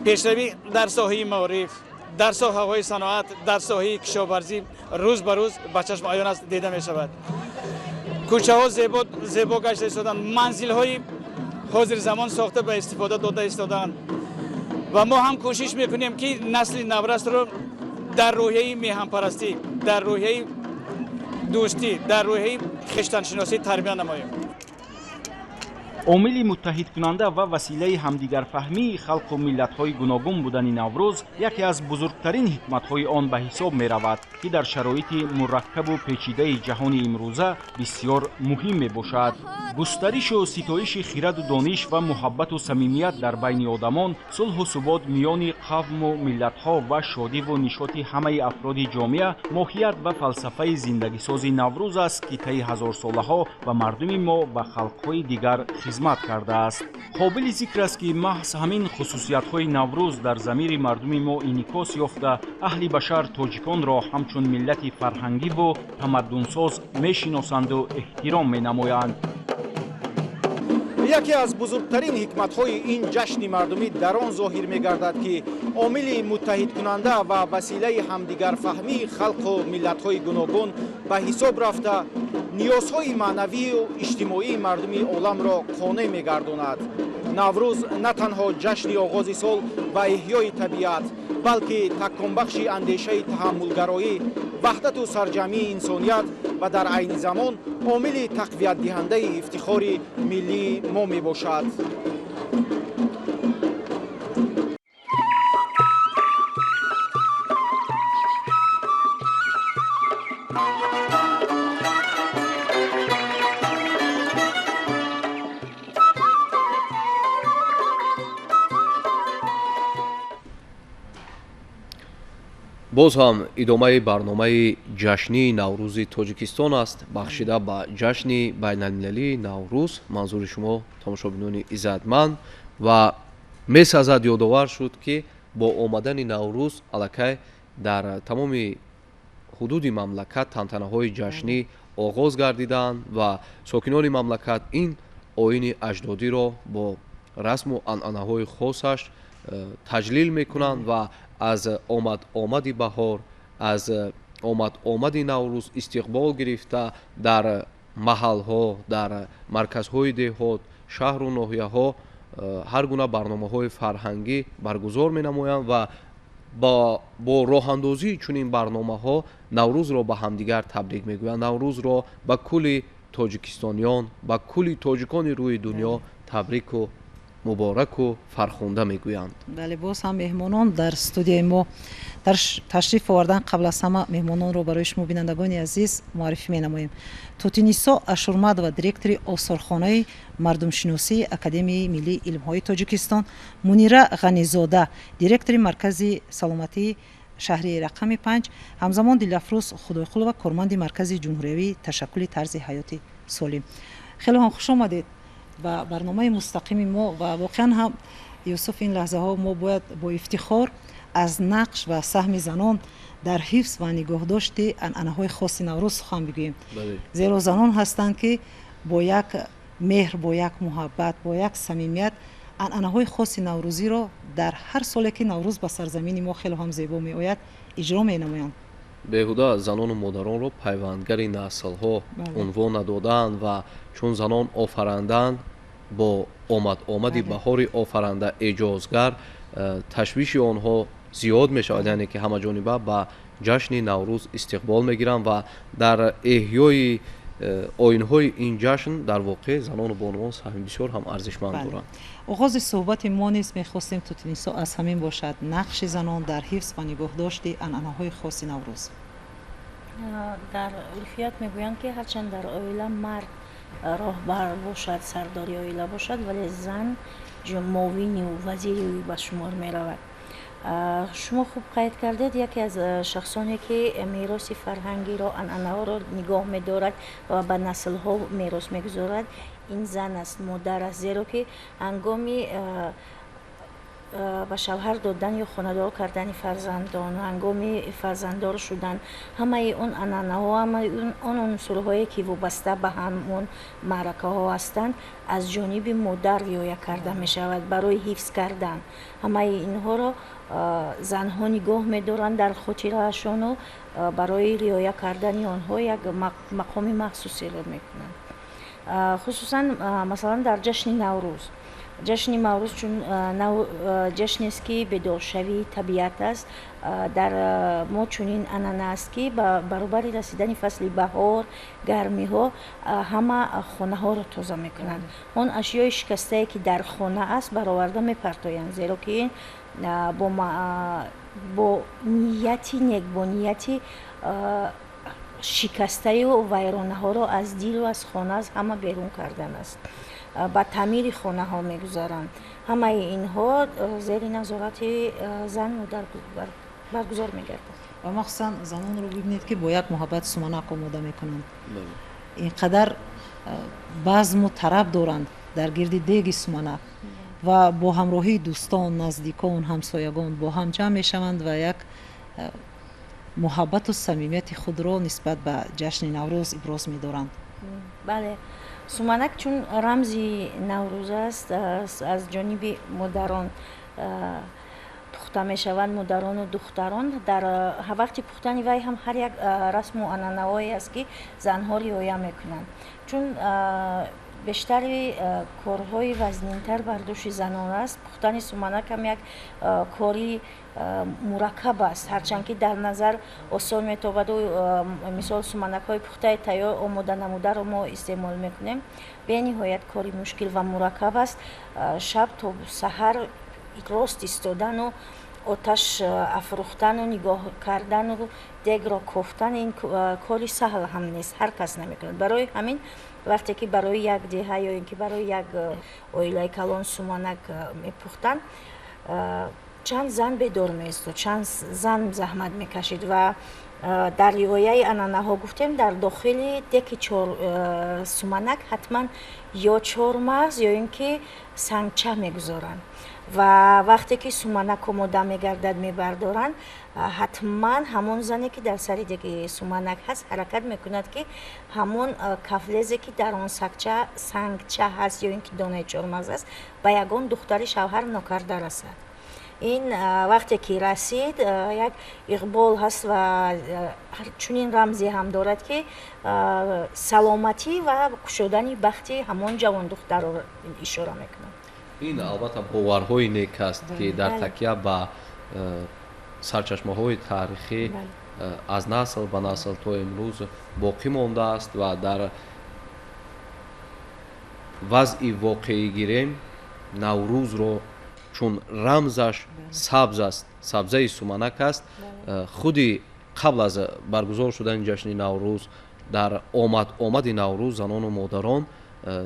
пешравӣ дар соҳаи маориф, дар соҳаҳои саноат, дар соҳаи кишоварзӣ рӯз ба рӯз ба чашм аён аст, дида мешавад. Кӯчаҳо зебо гашта истоданд, манзилҳои ҳозирзамон сохта ба истифода дода истодаанд ва мо ҳам кӯшиш мекунем, ки насли наврасро дар рӯҳияи меҳанпарастӣ, дар рӯҳияи дӯстӣ, дар рӯҳияи хештаншиносӣ тарбия намоем. Омили муттаҳидкунанда ва василаи ҳамдигарфаҳмии халқу миллатҳои гуногун будани Наврӯз яке аз бузургтарин ҳикматҳои он ба ҳисоб меравад, ки дар шароити мураккабу печидаи ҷаҳони имрӯза бисьёр муҳим мебошад. Густаришу ситоиши хираду дониш ва муҳаббату самимият дар байни одамон, сулҳу субот миёни қавму миллатҳо ва шодиву нишоти ҳамаи афроди ҷомеа моҳият ва фалсафаи зиндагисози Наврӯз аст, ки таи ҳазорсолаҳо ба мардуми мо ва халқҳои дигар хизмат кардааст. Қобили зикр аст, ки маҳз ҳамин хусусиятҳои Наврӯз дар замири мардуми мо инъикос ёфта, аҳли башар тоҷиконро ҳамчун миллати фарҳангиву тамаддунсоз мешиносанду эҳтиром менамоянд. Яке аз бузургтарин ҳикматҳои ин ҷашни мардумӣ дар он зоҳир мегардад, ки омили муттаҳидкунанда ва василаи ҳамдигарфаҳмии халқу миллатҳои гуногун ба ҳисоб рафта, ниёзҳои маънавию иҷтимоии мардуми оламро қонеъ мегардонад. Наврӯз на танҳо ҷашни оғози сол ва эҳёи табиат, балки таконбахши андешаи таҳаммулгароӣ, ваҳдату сарҷамъии инсоният ва дар айни замон омили тақвиятдиҳандаи ифтихори миллии мо мебошад. Боз ҳам идомаи барномаи ҷашнии Наврӯзи Тоҷикистон аст, бахшида ба ҷашни байналмилалии Наврӯз, манзури шумо, тамошобинони иззатманд. Ва месазад ёдовар шуд, ки бо омадани Наврӯз аллакай дар тамоми ҳудуди мамлакат тантанаҳои ҷашнӣ оғоз гардиданд ва сокинони мамлакат ин оини аҷдодиро бо расму анъанаҳои хосаш таҷлил мекунанд ва аз омад-омади баҳор, аз омад-омади Наврӯз истиқбол гирифта, дар маҳалҳо, дар марказҳои деҳот, шаҳру ноҳияҳо ҳар гуна барномаҳои фарҳангӣ баргузор менамоянд ва бо роҳандозии чунин барномаҳо Наврӯзро ба ҳамдигар табрик мегӯянд, Наврӯзро ба кулли тоҷикистониён, ба кулли тоҷикони рӯи дунё табрику мубораку фархунда мегӯянд. Бале, боз ҳам меҳмонон дар студияи мо дар ташриф овардан. Қабл аз ҳама меҳмононро барои шумо, бинандагони азиз, муаррифӣ менамоем: Тотинисо Ашурмадова, директори осорхонаи мардумшиносии Академияи миллии илмҳои Тоҷикистон, Мунира Ғанизода, директори маркази саломатии шаҳри рақами 5, ҳамзамон Дилафрӯз Худойқулова, корманди маркази ҷумҳуриявии ташаккули тарзи ҳаёти солим. Хеле ҳам хуш омадед ба барномаи мустақими мо. Ва воқеан ҳам, Юсуф, ин лаҳзаҳо мо бояд бо ифтихор аз нақш ва саҳми занон дар ҳифз ва нигоҳдошти анъанаҳои хоси Наврӯз сухан бигӯем, зеро занон ҳастанд, ки бо як меҳр, бо як муҳаббат, бо як самимият анъанаҳои хоси наврӯзиро дар ҳар соле, ки Наврӯз ба сарзамини мо хеле ҳам зебо меояд, иҷро менамоянд. Беҳуда занону модаронро пайвандгари наслҳо унвон надодаанд ва чун занон офарандаанд, бо омад-омади баҳори офаранда, эҷозгар, ташвиши онҳо зиёд мешавад, яъне ки ҳамаҷониба ба ҷашни Наврӯз истиқбол мегиранд ва дар эҳёи оинҳои ин ҷашн дар воқеъ занону бонувон саҳми бисёр ҳам арзишманд доранд. Оғози суҳбати мо низ мехостем, Тутинисо, аз ҳамин бошад: нақши занон дар ҳифз ва нигоҳдошти анъанаҳои хоси Наврӯз. Дар урфият мегӯянд, ки ҳарчанд дар оила мард роҳбар бошад, сардори оила бошад, вале зан муовини ӯ, вазири ӯ ба шумор меравад. Шумо хуб қайд кардед, яке аз шахсоне, ки мероси фарҳангиро, анъанаҳоро нигоҳ медорад ва ба наслҳо мерос мегузорад, ин зан аст, модар аст, зеро ки ҳангоми ба шавҳар додан ё хонадор кардани фарзандон, ҳангоми фарзанддор шудан, ҳамаи он анъанаҳо, ҳамаи он унсурҳое, ки вобаста ба ҳамон маъракаҳо ҳастанд, аз ҷониби модар риоя карда мешавад барои ҳифз кардан. Ҳамаи инҳоро занҳо нигоҳ медоранд дар хотираашону барои риоя кардани онҳо як мақоми махсусеро мекунанд. Хусусан, масалан, дар ҷашни Наврӯз. Ҷашни Наврӯз чун ҷашнест, ки бедоршавии табиат аст, дар мо чунин анъана аст, ки ба баробари расидани фасли баҳор, гармиҳо, ҳама хонаҳоро тоза мекунанд. Он ашёи шикастае, ки дар хона аст, бароварда мепартоянд, зеро ки ин бо нияти нек, бо нияти шикастаю вайронаҳоро аз дилу аз хона, аз ҳама берун кардан аст. Ба таъмири хонаҳо мегузаранд. Ҳамаи инҳо зери назорати зан, модар баргузор мегардад. Ва махсусан занонро бибинед, ки бо як муҳаббат суманак омода мекунанд. Ин қадар базму тараб доранд дар гирди деги суманак ва бо ҳамроҳии дӯстон, наздикон, ҳамсоягон бо ҳам ҷамъ мешаванд ва як муҳаббату самимияти худро нисбат ба ҷашни Наврӯз иброз медоранд. Бале, суманак чун рамзи Наврӯз аст, аз ҷониби модарон пухта мешаванд, модарону духтарон. Дар вақти пухтани вай ҳам ҳар як расму анъанаҳое аст, ки занҳо риоя мекунанд, чун бештари корҳои вазнинтар бар дӯши занон аст. Пухтани суманак ҳам як кори мураккаб аст, ҳарчанд ки дар назар осон метобаду, мисол, суманакҳои пухтаи тайёр омода намударо мо истеъмол мекунем. Бениҳоят кори мушкил ва мураккаб аст. Шаб то саҳар рост истодану оташ афрӯхтану нигоҳ кардану дегро кофтан, ин кори саҳл ҳам нест, ҳар кас намекунад. Барои ҳамин, вақте ки барои як деҳа ё ин ки барои як оилаи калон суманак мепухтанд, чанд зан бедор меистод, чанд зан заҳмат мекашид. Ва дар риояи анъанаҳо гуфтем, дар дохили деки суманак ҳатман ё чормағз, ё ин ки сангча мегузоранд. Ва вақте ки суманак омода мегардад, мебардоранд, ҳатман ҳамон зане, ки дар сари деги суманак ҳаст, ҳаракат мекунад, ки ҳамон кафлезе, ки дар он сангча ҳаст ё ин ки донаи чормағз аст, ба ягон духтари шавҳар нокарда расад. Ин вақте ки расид, як иқбол ҳаст ва чунин рамзе ҳам дорад, ки саломатӣ ва кушодани бахти ҳамон ҷавондухтарро ишора мекунад. Ин албатта боварҳои нек аст, ки дар такя ба сарчашмаҳои таърихӣ аз насл ба насл то имрӯз боқӣ мондааст. Ва дар вазъи воқеӣ гирем, Наврӯзро чун рамзаш сабз аст, сабзаи суманак аст, худи қабл аз баргузор шудани ҷашни Наврӯз, дар омад омади Наврӯз занону модарон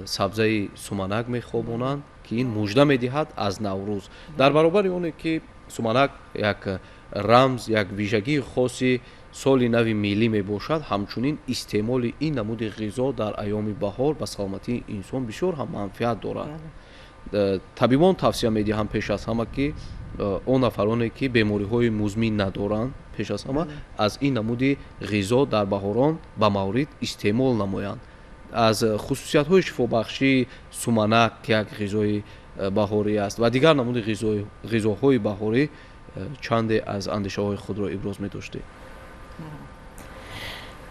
сабзаи суманак мехобонанд, ки ин мужда медиҳад аз Наврӯз. Дар баробари оне ки суманак як рамз, як вижагии хоси соли нави миллӣ мебошад, ҳамчунин истеъмоли ин намуди ғизо дар айёми баҳор ба саломатии инсон бисёр ҳам манфиат дорад. Табибон тавсия медиҳанд, пеш аз ҳама, ки он нафароне, ки бемориҳои музмин надоранд, пеш аз ҳама аз ин намуди ғизо дар баҳорон ба маврид истеъмол намоянд. Аз хусусиятҳои шифобахшии суманак, ки як ғизои баҳорӣ аст, ва дигар намуди ғизоҳои баҳорӣ чанде аз андешаҳои худро иброз медоштед.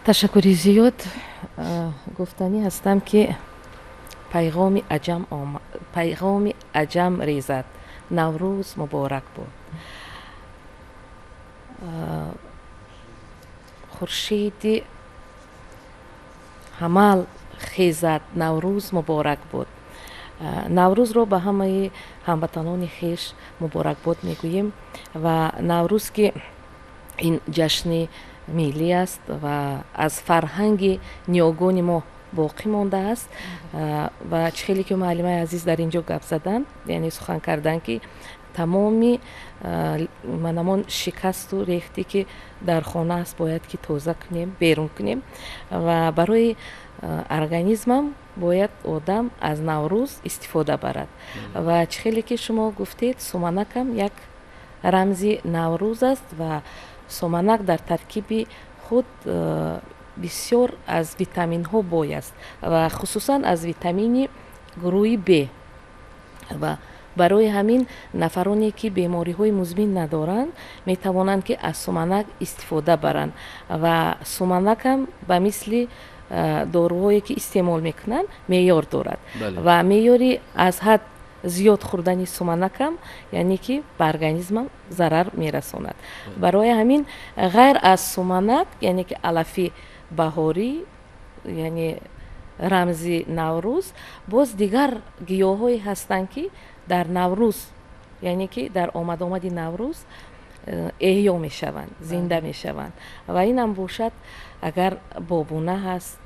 Ташаккури зиёд. Гуфтанӣ ҳастам, ки пайғоми аҷам резад, Наврӯз муборак буд. Хуршеди ҳамал хезад, Наврӯз муборак буд. Наврӯзро ба ҳамаи ҳамватанони хеш муборакбод мегӯем. Ва Наврӯз, ки ин ҷашни миллӣ аст ва аз фарҳанги ниёгони мо боқӣ мондааст, ва чӣ хеле ки муаллимаи азиз дар ин ҷо гап заданд, яъне сухан карданд, ки Тамоми манамон шикасту рехте ки дар хона аст, бояд ки тоза кунем, берун кунем. Ва барои организмам бояд одам аз Наврӯз истифода барад. Ва чӣ хеле ки шумо гуфтед, суманакам як рамзи Наврӯз аст ва суманак дар таркиби худ бисёр аз витаминҳо бой аст ва хусусан аз витамини гурӯҳи Б. Ва барои ҳамин нафароне ки бемориҳои музмин надоранд, метавонанд ки аз суманак истифода баранд. Ва суманакам ба мисли доруҳое ки истеъмол мекунанд, меъёр дорад. Ва меъёри аз ҳад зиёд хӯрдани суманакам, яъне ки ба организмам зарар мерасонад. Барои ҳамин ғайр аз суманак, яъне ки алафи баҳорӣ, яъне рамзи Наврӯз, боз дигар гиёҳҳое ҳастанд, ки дар Наврӯз, яъне ки дар омадомади Наврӯз эҳё мешаванд, зинда мешаванд. Ва инам бошад, агар бобуна ҳаст,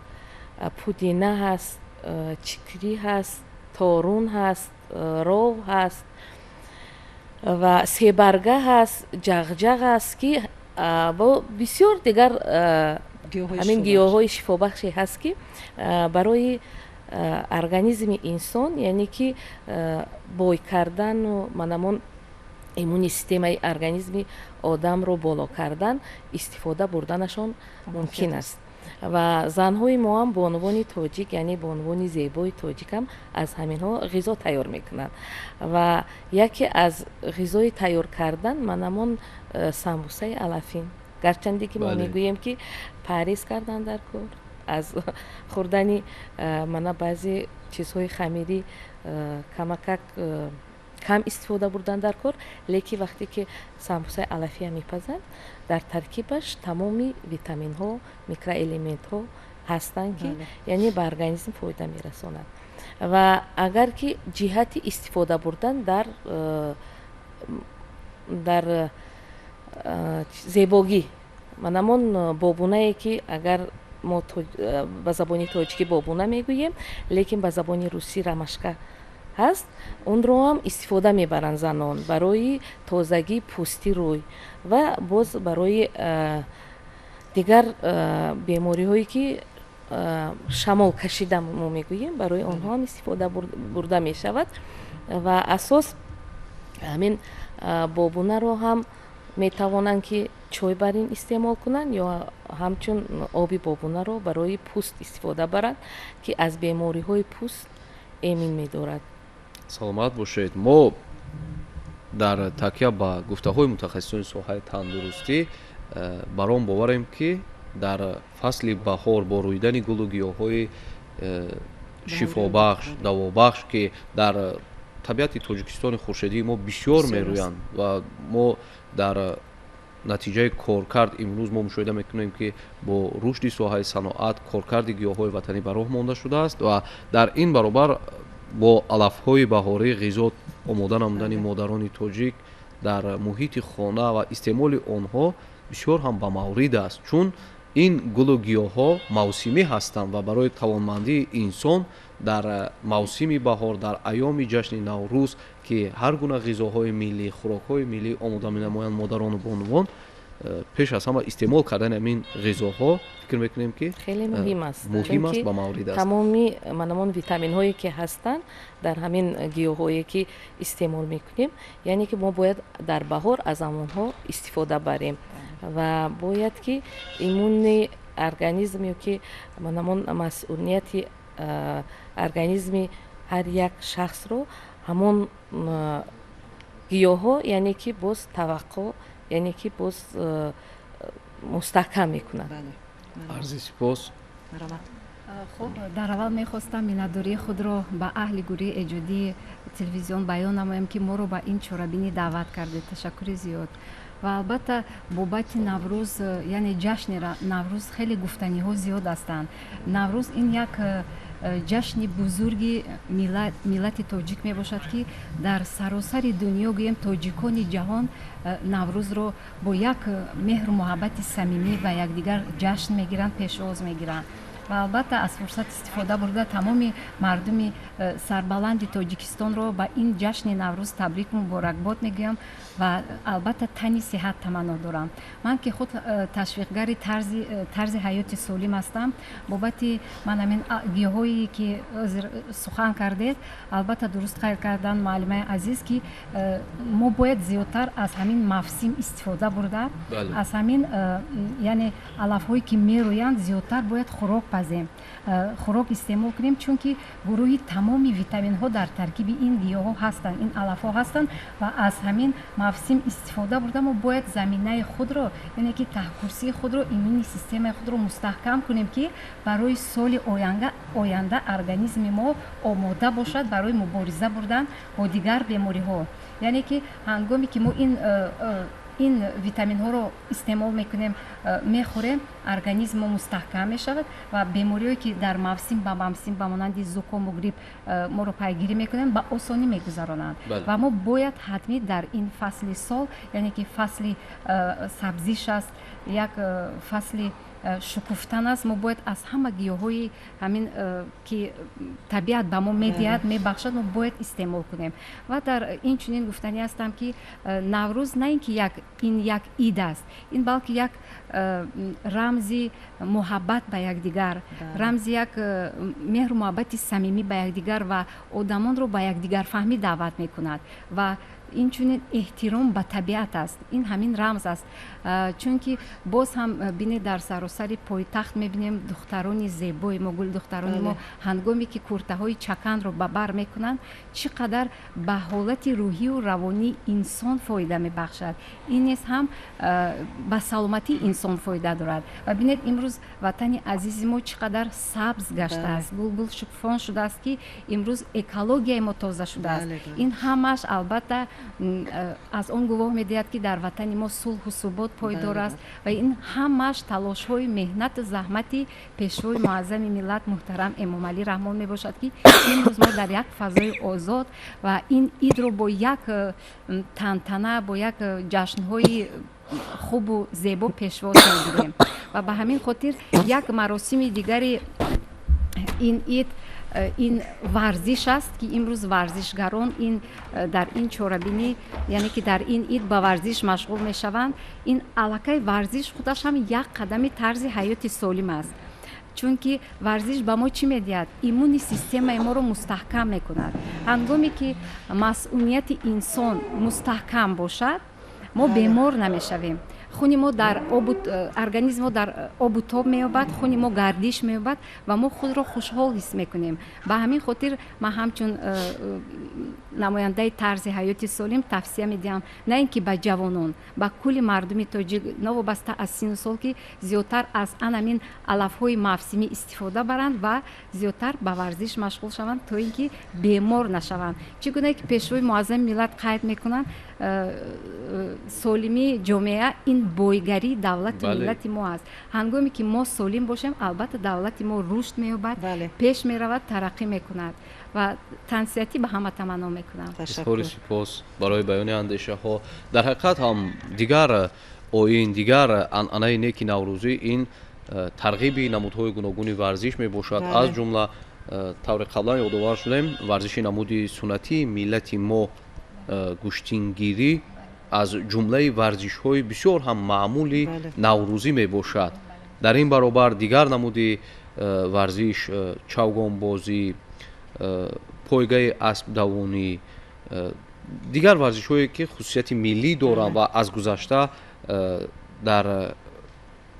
пудина ҳаст, чикрӣ ҳаст, торун ҳаст, ров ҳаст ва себарга ҳаст, ҷағҷағ аст, ки бо бисёр дигар ҳамин гиёҳҳои шифобахше ҳаст, ки барои организми инсон, яъне ки бой кардану манамон иммунный системаи организми одамро боло кардан истифода бурданашон мумкин аст. Ва занҳои мо ҳам, бонувони тоҷик, яъне бонувони зебои тоҷикам аз ҳаминҳо ғизо тайёр мекунанд. Ва яке аз ғизои тайёр кардан манамон самбусаи алафин. Гарчанде ки мо мегӯем, ки парҳез кардан дар кор аз хӯрдани мана баъзе чизҳои хамирӣ, камакак кам истифода бурдан дар кор, лекин вақте ки самбусаи алафия мепазанд, дар таркибаш тамоми витаминҳо, микроэлементҳо ҳастанд, ки яъне ба организм фоида мерасонад. Ва агар ки ҷиҳати истифода бурдан дар зебогӣ, манамон бобунае ки агар мо ба забони тоҷикӣ бобуна мегӯем, лекин ба забони русӣ ромашка ҳаст, онро ҳам истифода мебаранд занон барои тозагии пӯсти рӯй ва боз барои дигар бемориҳое ки шамол кашида мо мегӯем, барои онҳо ҳам истифода бурда мешавад. Ва асос ҳамин бобунаро ҳам метавонанд ки чой бар ин истеъмол кунанд ё ҳамчун оби бобунаро барои пӯст истифода баранд, ки аз бемориҳои пӯст эмин медорад. Саломат бошед. Мо дар такя ба гуфтаҳои мутахассисони соҳаи тандурустӣ бар он боварем, ки дар фасли баҳор бо рӯидани гулу гиёҳҳои шифобахш, давобахш, ки дар табиати Тоҷикистони хуршедии мо бисёр мерӯянд, ва мо дар натиҷаи коркард имрӯз мо мушоҳида мекунем, ки бо рушди соҳаи саноат коркарди гиёҳҳои ватанӣ ба роҳ монда шудааст ва дар ин баробар бо алафҳои баҳорӣ ғизо омода намудани модарони тоҷик дар муҳити хона ва истеъмоли онҳо бисёр ҳам ба маврид аст, чун ин гулу гиёҳҳо мавсимӣ ҳастанд ва барои тавонмандии инсон дар мавсими баҳор, дар айёми ҷашни Наврӯз, ки ҳар гуна ғизоҳои миллӣ, хӯрокҳои миллӣ омода менамоянд модарону бонувон, пеш аз ҳама истеъмол кардани ҳамин ғизоҳо, фикр мекунем, ки хеле муҳим аст. Муҳим аст, ба маврид аст. Тамоми манамон витаминҳое ки ҳастанд дар ҳамин гиёҳҳое ки истеъмол мекунем, яъне ки мо бояд дар баҳор аз ҳамонҳо истифода барем ва бояд ки иммунный организм ё ки манамон масъунияти организми ҳар як шахсро ҳамон гиёҳҳо, яъне ки боз таваққӯъ, яъне ки боз мустаҳкам мекунад. Арзи сипос. Хуб, дар аввал мехостам миннатдории худро ба аҳли гурӯҳи эҷодии телевизион баён намоям, ки моро ба ин чорабинӣ даъват кардед. Ташаккури зиёд. Ва албатта, бобати Наврӯз, яъне ҷашни Наврӯз, хеле гуфтаниҳо зиёд ҳастанд. Наврӯз ин як ҷашни бузурги миллати тоҷик мебошад, ки дар саросари дунё, гӯем, тоҷикони ҷаҳон Наврӯзро бо як меҳру муҳаббати самимӣ ба якдигар ҷашн мегиранд, пешвоз мегиранд. Ва албатта аз фурсат истифода бурда тамоми мардуми сарбаланди Тоҷикистонро ба ин ҷашни Наврӯз табрик муборакбод мегӯям ва албатта тани сиҳат таманно дорам. Ман ки худ ташвиқгари тарзи ҳаёти солим ҳастам, бобати ман ҳамин гиёҳое ки сухан кардед, албатта дуруст қайд кардан муаллимаи азиз, ки мо бояд зиёдтар аз ҳамин мавсим истифода бурда, аз ҳамин яъне алафҳое ки мерӯянд зиёдтар бояд хӯрок пазем, хӯрок истеъмол кунем, чунки гурӯҳи тамоми витаминҳо дар таркиби ин гиёҳҳо ҳастанд, ин алафҳо ҳастанд ва аз ҳамин мавсим истифода бурда мо бояд заминаи худро, яъне ки таҳкурсии худро, иммунии системаи худро мустаҳкам кунем, ки барои соли оянда организми мо омода бошад барои мубориза бурдан бо дигар бемориҳо. Яъне ки ҳангоме ки мо ин витаминҳоро истеъмол мекунем, мехӯрем, организм мо мустаҳкам мешавад ва бемориҳое ки дар мавсим ба мавсим ба монанди зукому грипп моро пайгирӣ мекунанд, ба осонӣ мегузаронанд. Ва мо бояд ҳатмӣ дар ин фасли сол, яъне ки фасли сабзиш аст, як фасли шукуфтан аст, мо бояд аз ҳама гиёҳҳои ҳамин ки табиат ба мо медиҳад, мебахшад, мо бояд истеъмол кунем. Ва дар ин чунин гуфтанӣ ҳастам, ки Наврӯз на ин ки ин як ид аст, ин балки як рамзи муҳаббат ба якдигар, рамзи як меҳру муҳаббати самимӣ ба якдигар ва одамонро ба якдигарфаҳмӣ даъват мекунад ва инчунин эҳтиром ба табиат аст. Ин ҳамин рамз аст, чунки боз ҳам бинед, дар саросари пойтахт мебинем духтарони зебои мо, гулдухтарони мо ҳангоме ки куртаҳои чаканро ба бар мекунанд, чӣ қадар ба ҳолати рӯҳию равонии инсон фоида мебахшад. Ин низ ҳам ба саломатии инсон фоида дорад. Ва бинед, имрӯз ватани азизи мо чӣ қадар сабз гаштааст, гулгул шукуфон шудааст, ки имрӯз экологияи мо тоза шудааст. Ин ҳамааш албатта аз он гувоҳ медиҳад, ки дар ватани мо сулҳу субот пойдор аст ва ин ҳамааш талошҳои меҳнату заҳмати пешвои муаззами миллат муҳтарам Эмомалӣ Раҳмон мебошад, ки имрӯз мо дар як фазои озод ва ин идро бо як тантана, бо як ҷашнҳои хубу зебо пешвоз мегирем. Ва ба ҳамин хотир як маросими дигари ин ид ин варзиш аст, ки имрӯз варзишгарон ин дар ин чорабинӣ, яъне ки дар ин ид ба варзиш машғул мешаванд. Ин аллакай варзиш худаш ҳам як қадами тарзи ҳаёти солим аст, чунки варзиш ба мо чӣ медиҳад? Иммуни системаи моро мустаҳкам мекунад. Ҳангоме ки масъунияти инсон мустаҳкам бошад, мо бемор намешавем, хуни мо дар обу организми мо дар обу тоб меёбад, хуни мо гардиш меёбад ва мо худро хушҳол ҳис мекунем. Ба ҳамин хотир ман ҳамчун намояндаи тарзи ҳаёти солим тавсия медиҳам на ин ки ба ҷавонон, ба кулли мардуми тоҷик, новобаста аз сину сол, ки зиёдтар аз анамин алафҳои мавсимӣ истифода баранд ва зиёдтар ба варзиш машғул шаванд, то ин ки бемор нашаванд. Чӣ гуна ки пешвои муаззами миллат қайд мекунанд, солимии ҷомеа ин бойгарии давлату миллати мо аст. Ҳангоме ки мо солим бошем, албатта давлати мо рушд меёбад, пеш меравад, тараққӣ мекунад ва тансиҳатӣ ба ҳама таманно мекунам. Изҳори сипос барои баёни андешаҳо. Дар ҳақиқат ҳам дигар оин, дигар анъанаи неки наврӯзӣ ин тарғиби намудҳои гуногуни варзиш мебошад. Аз ҷумла, тавре қаблан ёдовар шудем, варзиши намуди суннатии миллати мо гӯштингирӣ аз ҷумлаи варзишҳои бисёр ҳам маъмули наврӯзӣ мебошад. Дар ин баробар дигар намуди варзиш, чавгонбозӣ, пойгаи аспдавонӣ, дигар варзишҳое ки хусусияти миллӣ доранд ва аз гузашта дар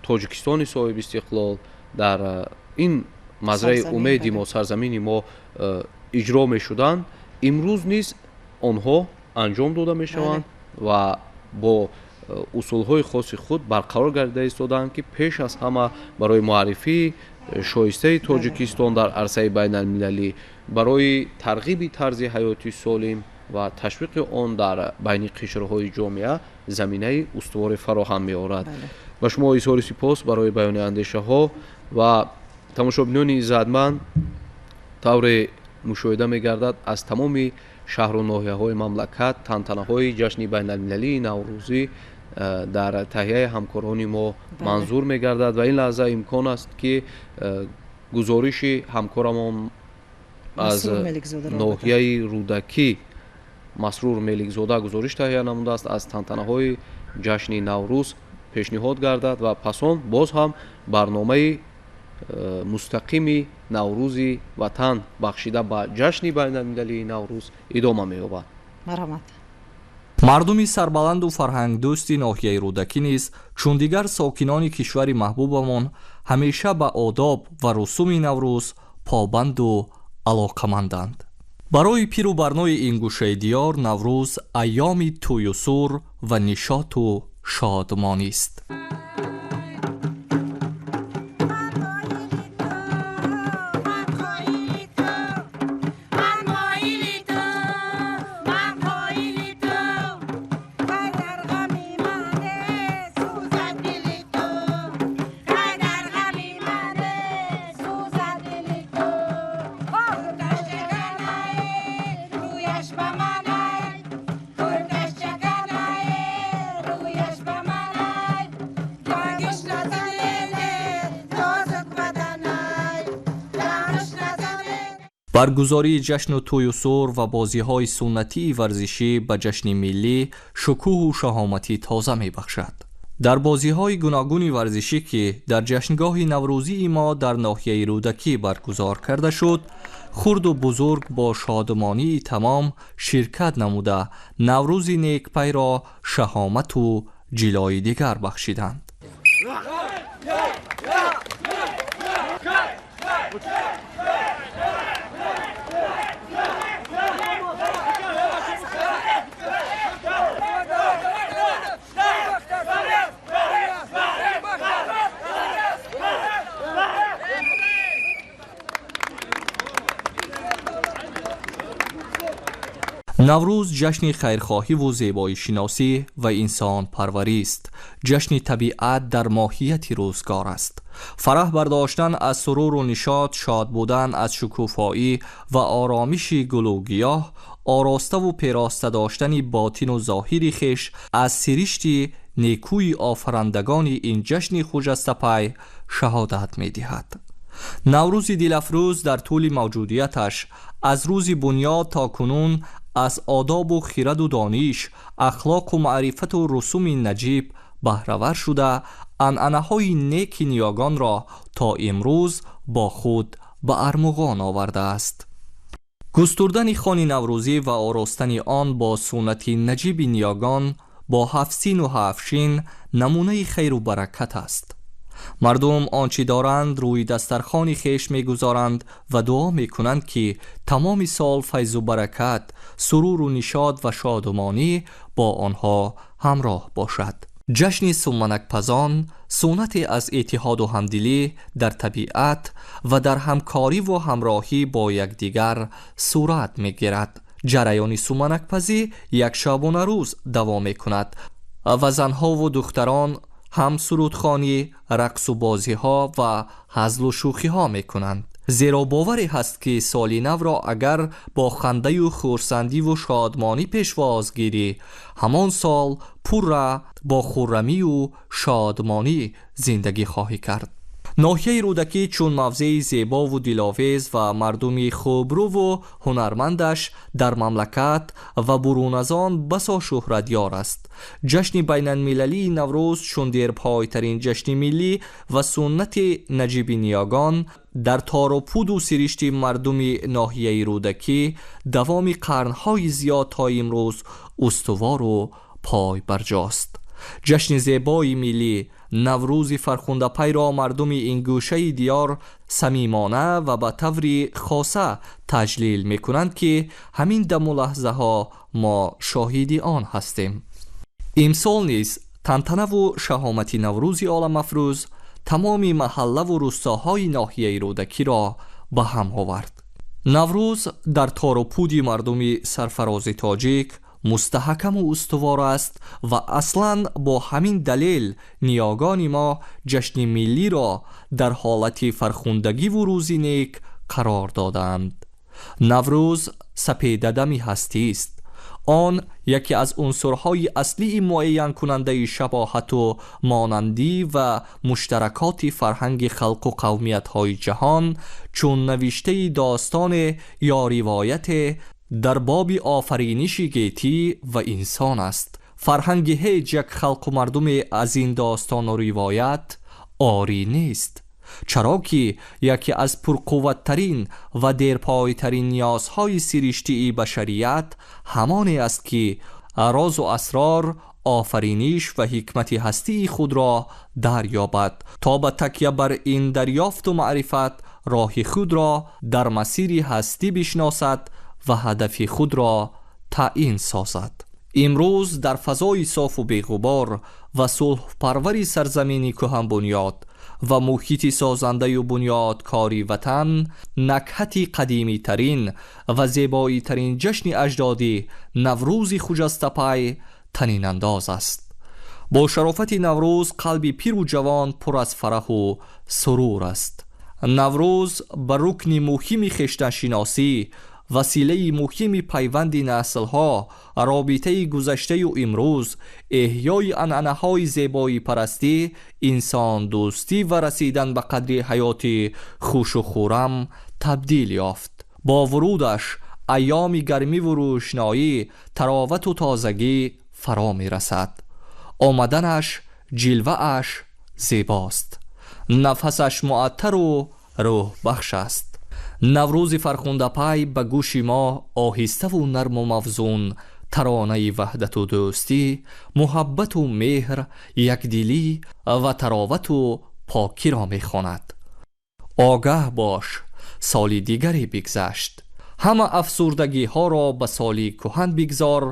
Тоҷикистони соҳибистиқлол, дар ин мазраи умеди мо, сарзамини мо иҷро мешуданд, имрӯз низ онҳо анҷом дода мешаванд ва бо усулҳои хоси худ барқарор гардида истодаанд, ки пеш аз ҳама барои муаррифии шоистаи Тоҷикистон дар арсаи байналмилалӣ, барои тарғиби тарзи ҳаёти солим ва ташвиқи он дар байни қишрҳои ҷомеа заминаи устуворе фароҳам меорад. Ба шумо изҳори сипос барои баёни андешаҳо ва тамошобинони иззатманд, тавре мушоҳида мегардад, аз тамоми шаҳру ноҳияҳои мамлакат тантанаҳои ҷашни байналмилалии наврӯзӣ дар таҳияи ҳамкорони мо манзур мегардад ва ин лаҳза имкон аст, ки Гузориши ҳамкорамон аз ноҳияи Рӯдакӣ Масрур Меликзода гузориш таҳия намудааст, аз тантанаҳои ҷашни Наврӯз пешниҳод гардад ва пас он боз ҳам барномаи мустақими Наврӯзи ватан бахшида ба ҷашни байналмилалии Наврӯз идома меёбад. Марҳамат. Мардуми сарбаланду фарҳангдӯсти ноҳияи Рӯдакӣ низ, чун дигар сокинони кишвари маҳбубамон, ҳамеша ба одоб ва русуми Наврӯз побанду алоқаманданд. Барои пиру барнои ин гӯшаи диёр Наврӯз айёми тӯю сур ва нишоту шодмонист. Баргузории ҷашну тӯю сур ва бозиҳои суннатии варзишӣ ба ҷашни миллӣ шукӯҳу шаҳоматӣ тоза мебахшад. Дар бозиҳои гуногуни варзишӣ, ки дар ҷашнгоҳи наврӯзии мо дар ноҳияи Рӯдакӣ баргузор карда шуд, хурду бузург бо шодмонии тамом ширкат намуда, наврӯзи некпайро шаҳомату ҷилои дигар бахшиданд. Наврӯз ҷашни хайрхоҳиву зебоишиносӣ ва инсонпарварист. Ҷашни табиат дар моҳияти рӯзгор аст. Фараҳ бардоштан аз суруру нишот, шод будан аз шукуфоӣ ва оромиши гулу гиёҳ, ороставу пероста доштани ботину зоҳири хеш аз сиришти некӯи офарандагони ин ҷашни хуҷастапай шаҳодат медиҳад. Наврӯзи дилафрӯз дар тӯли мавҷудияташ аз рӯзи бунёд то кунун аз одобу хираду дониш, ахлоқу маърифату русуми наҷиб баҳравар шуда, анъанаҳои неки ниёгонро то имрӯз бо худ ба армуғон овардааст. Густурдани хони наврӯзӣ ва оростани он бо суннати наҷиби ниёгон бо ҳафтсину ҳафтшин намунаи хайру баракат аст. Мардум он чӣ доранд рӯи дастархони хеш мегузоранд ва дуо мекунанд, ки тамоми сол файзу баракат, суруру нишод ва шодумонӣ бо онҳо ҳамроҳ бошад. Ҷашни суманакпазон суннате аз иттиҳоду ҳамдилӣ дар табиат ва дар ҳамкориву ҳамроҳӣ бо якдигар сурат мегирад. Ҷараёни суманакпазӣ як шабонарӯз давом мекунад ва занҳову духтарон ҳам сурудхонӣ, рақсу бозиҳо ва ҳазлу шӯхиҳо мекунанд. Зеро боваре ҳаст, ки соли навро агар бо хандаю хурсандиву шодмонӣ пешвоз гирӣ, ҳамон сол пурра бо хуррамию шодмонӣ зиндагӣ хоҳӣ кард. Ноҳияи Рӯдакӣ чун мавзеи зебову диловез ва мардуми хубрӯву ҳунармандаш дар мамлакат ва бурун аз он басо шӯҳратёр аст. Ҷашни байналмилалии Наврӯз чун дерпойтарин ҷашни миллӣ ва суннати наҷиби ниёгон дар тору пуду сиришти мардуми ноҳияи Рӯдакӣ давоми қарнҳои зиёд то имрӯз устувору пойбарҷост. Ҷашни зебои миллӣ Наврӯзи фархундапайро мардуми ин гӯшаи диёр самимона ва ба таври хоса таҷлил мекунанд, ки ҳамин даму лаҳзаҳо мо шоҳиди он ҳастем. Имсол низ тантанаву шаҳомати Наврӯзи оламафрӯз тамоми маҳаллаву рӯстоҳои ноҳияи Рӯдакиро ба ҳам овард. Наврӯз дар тору пуди мардуми сарфарози тоҷик мустаҳкаму устувор аст ва аслан бо ҳамин далел ниёгони мо ҷашни миллиро дар ҳолати фархундагиву рӯзи нек қарор додаанд. Наврӯз сапедадами ҳастист. Он яке аз унсурҳои аслии муайянкунандаи шабоҳату монандӣ ва муштаракоти фарҳанги халқу қавмиятҳои ҷаҳон, чун навиштаи достоне ё ривояте дар боби офариниши гетӣ ва инсон аст. Фарҳанги ҳеҷ як халқу мардуме аз ин достону ривоят орӣ нест, чаро ки яке аз пурқувваттарин ва дерпойтарин ниёзҳои сириштии башарият ҳамоне аст, ки розу асрор, офариниш ва ҳикмати ҳастии худро дарёбад, то ба такя бар ин дарёфту маърифат роҳи худро дар масири ҳастӣ бишносад ва ҳадафи худро таъин созад. Имрӯз дар фазои софу беғубор ва сулҳпарвари сарзамини кӯҳанбунёд ва муҳити созандаю бунёдкори ватан, накҳати қадимитарин ва зебоитарин ҷашни аҷдодӣ Наврӯзи хуҷастапай танинандоз аст. Бо шарофати Наврӯз қалби пиру ҷавон пур аз фараҳу сурур аст. Наврӯз ба рукни муҳими хештаншиносӣ, василаи муҳими пайванди наслҳо, робитаи гузаштаю имрӯз, эҳёи анъанаҳои зебоипарастӣ, инсондӯстӣ ва расидан ба қадри ҳаёти хушу хуррам табдил ёфт. Бо вурудаш айёми гармиву рӯшноӣ, таровату тозагӣ фаро мерасад. Омаданаш ҷилвааш зебост, нафасаш муаттару рӯҳбахш аст. Наврӯзи фархундапай ба гӯши мо оҳиставу нарму мавзун таронаи ваҳдату дӯстӣ, муҳаббату меҳр, якдилӣ ва таровату покиро мехонад. Огаҳ бош, соли дигаре бигзашт. Ҳама афсурдагиҳоро ба соли кӯҳан бигзор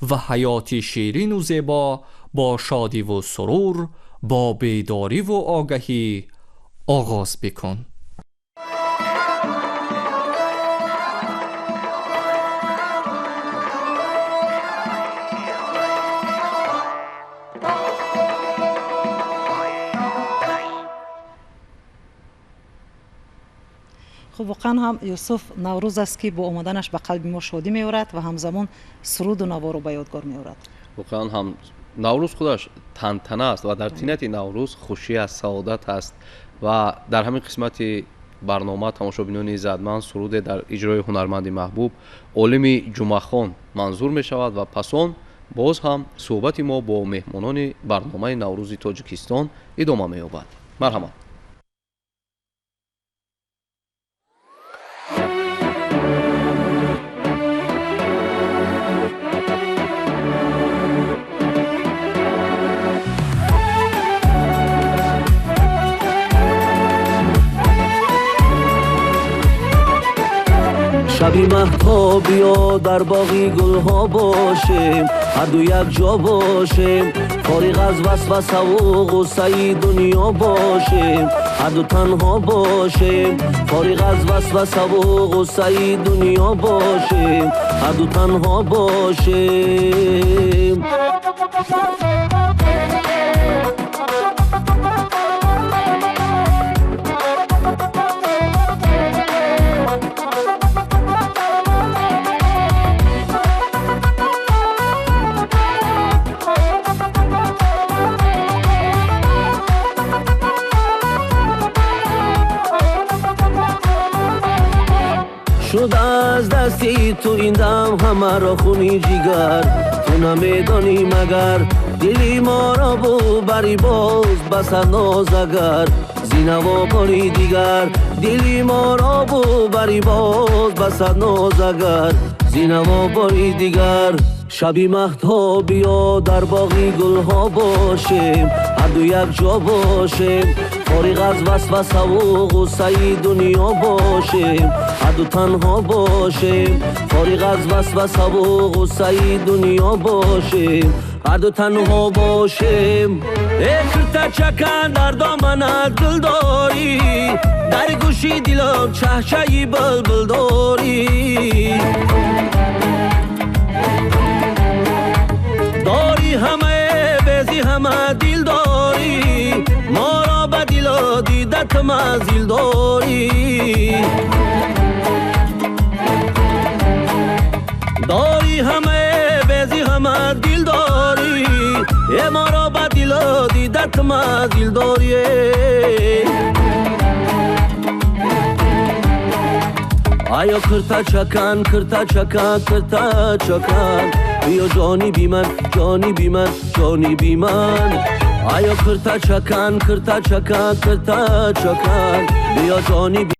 ва ҳаёти ширину зебо бо шодиву сурур, бо бедориву огаҳӣ оғоз бикун. Хуб, воқеан ҳам, Юсуф, Наврӯз аст, ки бо омаданаш ба қалби мо шодӣ меорад ва ҳамзамон суруду наворо ба ёдгор меорад. Воқеан ҳам, Наврӯз худаш тантана аст ва дар тинати Наврӯз хушӣ аст, саодат аст. Ва дар ҳамин қисмати барнома, тамошобинони иззатманд, суруде дар иҷрои ҳунарманди маҳбуб Олими Ҷумъахон манзур мешавад ва пас он боз ҳам суҳбати мо бо меҳмонони барномаи Наврӯзи Тоҷикистон идома меёбад. Марҳамат. Шаби маҳтоб биё, дар боғи гулҳо бошем, ҳарду якҷо бошем, фориғ аз васвасаву ғуссаи дунё бошем, ҳарду танҳо бошем, фориғ аз васвасаву ғуссаи дунё бошем, ҳарду танҳо бошем. Шуд аз дасти ту ин дам ҳамаро хуни ҷигар, ту намедонӣ магар дили моро бубарӣ боз ба садноз, агар зинаво бори дигар, дили моро бубарӣ боз ба садноз, агар зинаво бори дигар. Шаби маҳтоб биё, дар боғи гулҳо бошем, ҳарду якҷо бошем, фориғ аз васвасаву ғуссаи дунё бошем, ҳарду танҳо бошем, фориғ аз васвасаву ғуссаи дунё бошем, ҳарду танҳо бошем. Э кирта чакан дар доманат гул дорӣ, дар гӯши дилам чаҳчаи булбул дорӣ. Дорӣ ҳамае бези ҳама дил дорӣ, моро ба дило дидат манзил дорӣ. Дорӣ ҳамае Дидатма дилдорие. Аё кирта чакан, кирта чакан, кирта чакан, биё ҷониби ман, ҷониби ман, ҷониби ман. Аё кирта чакан, кирта чакан, кирта чакан, биё ҷониби.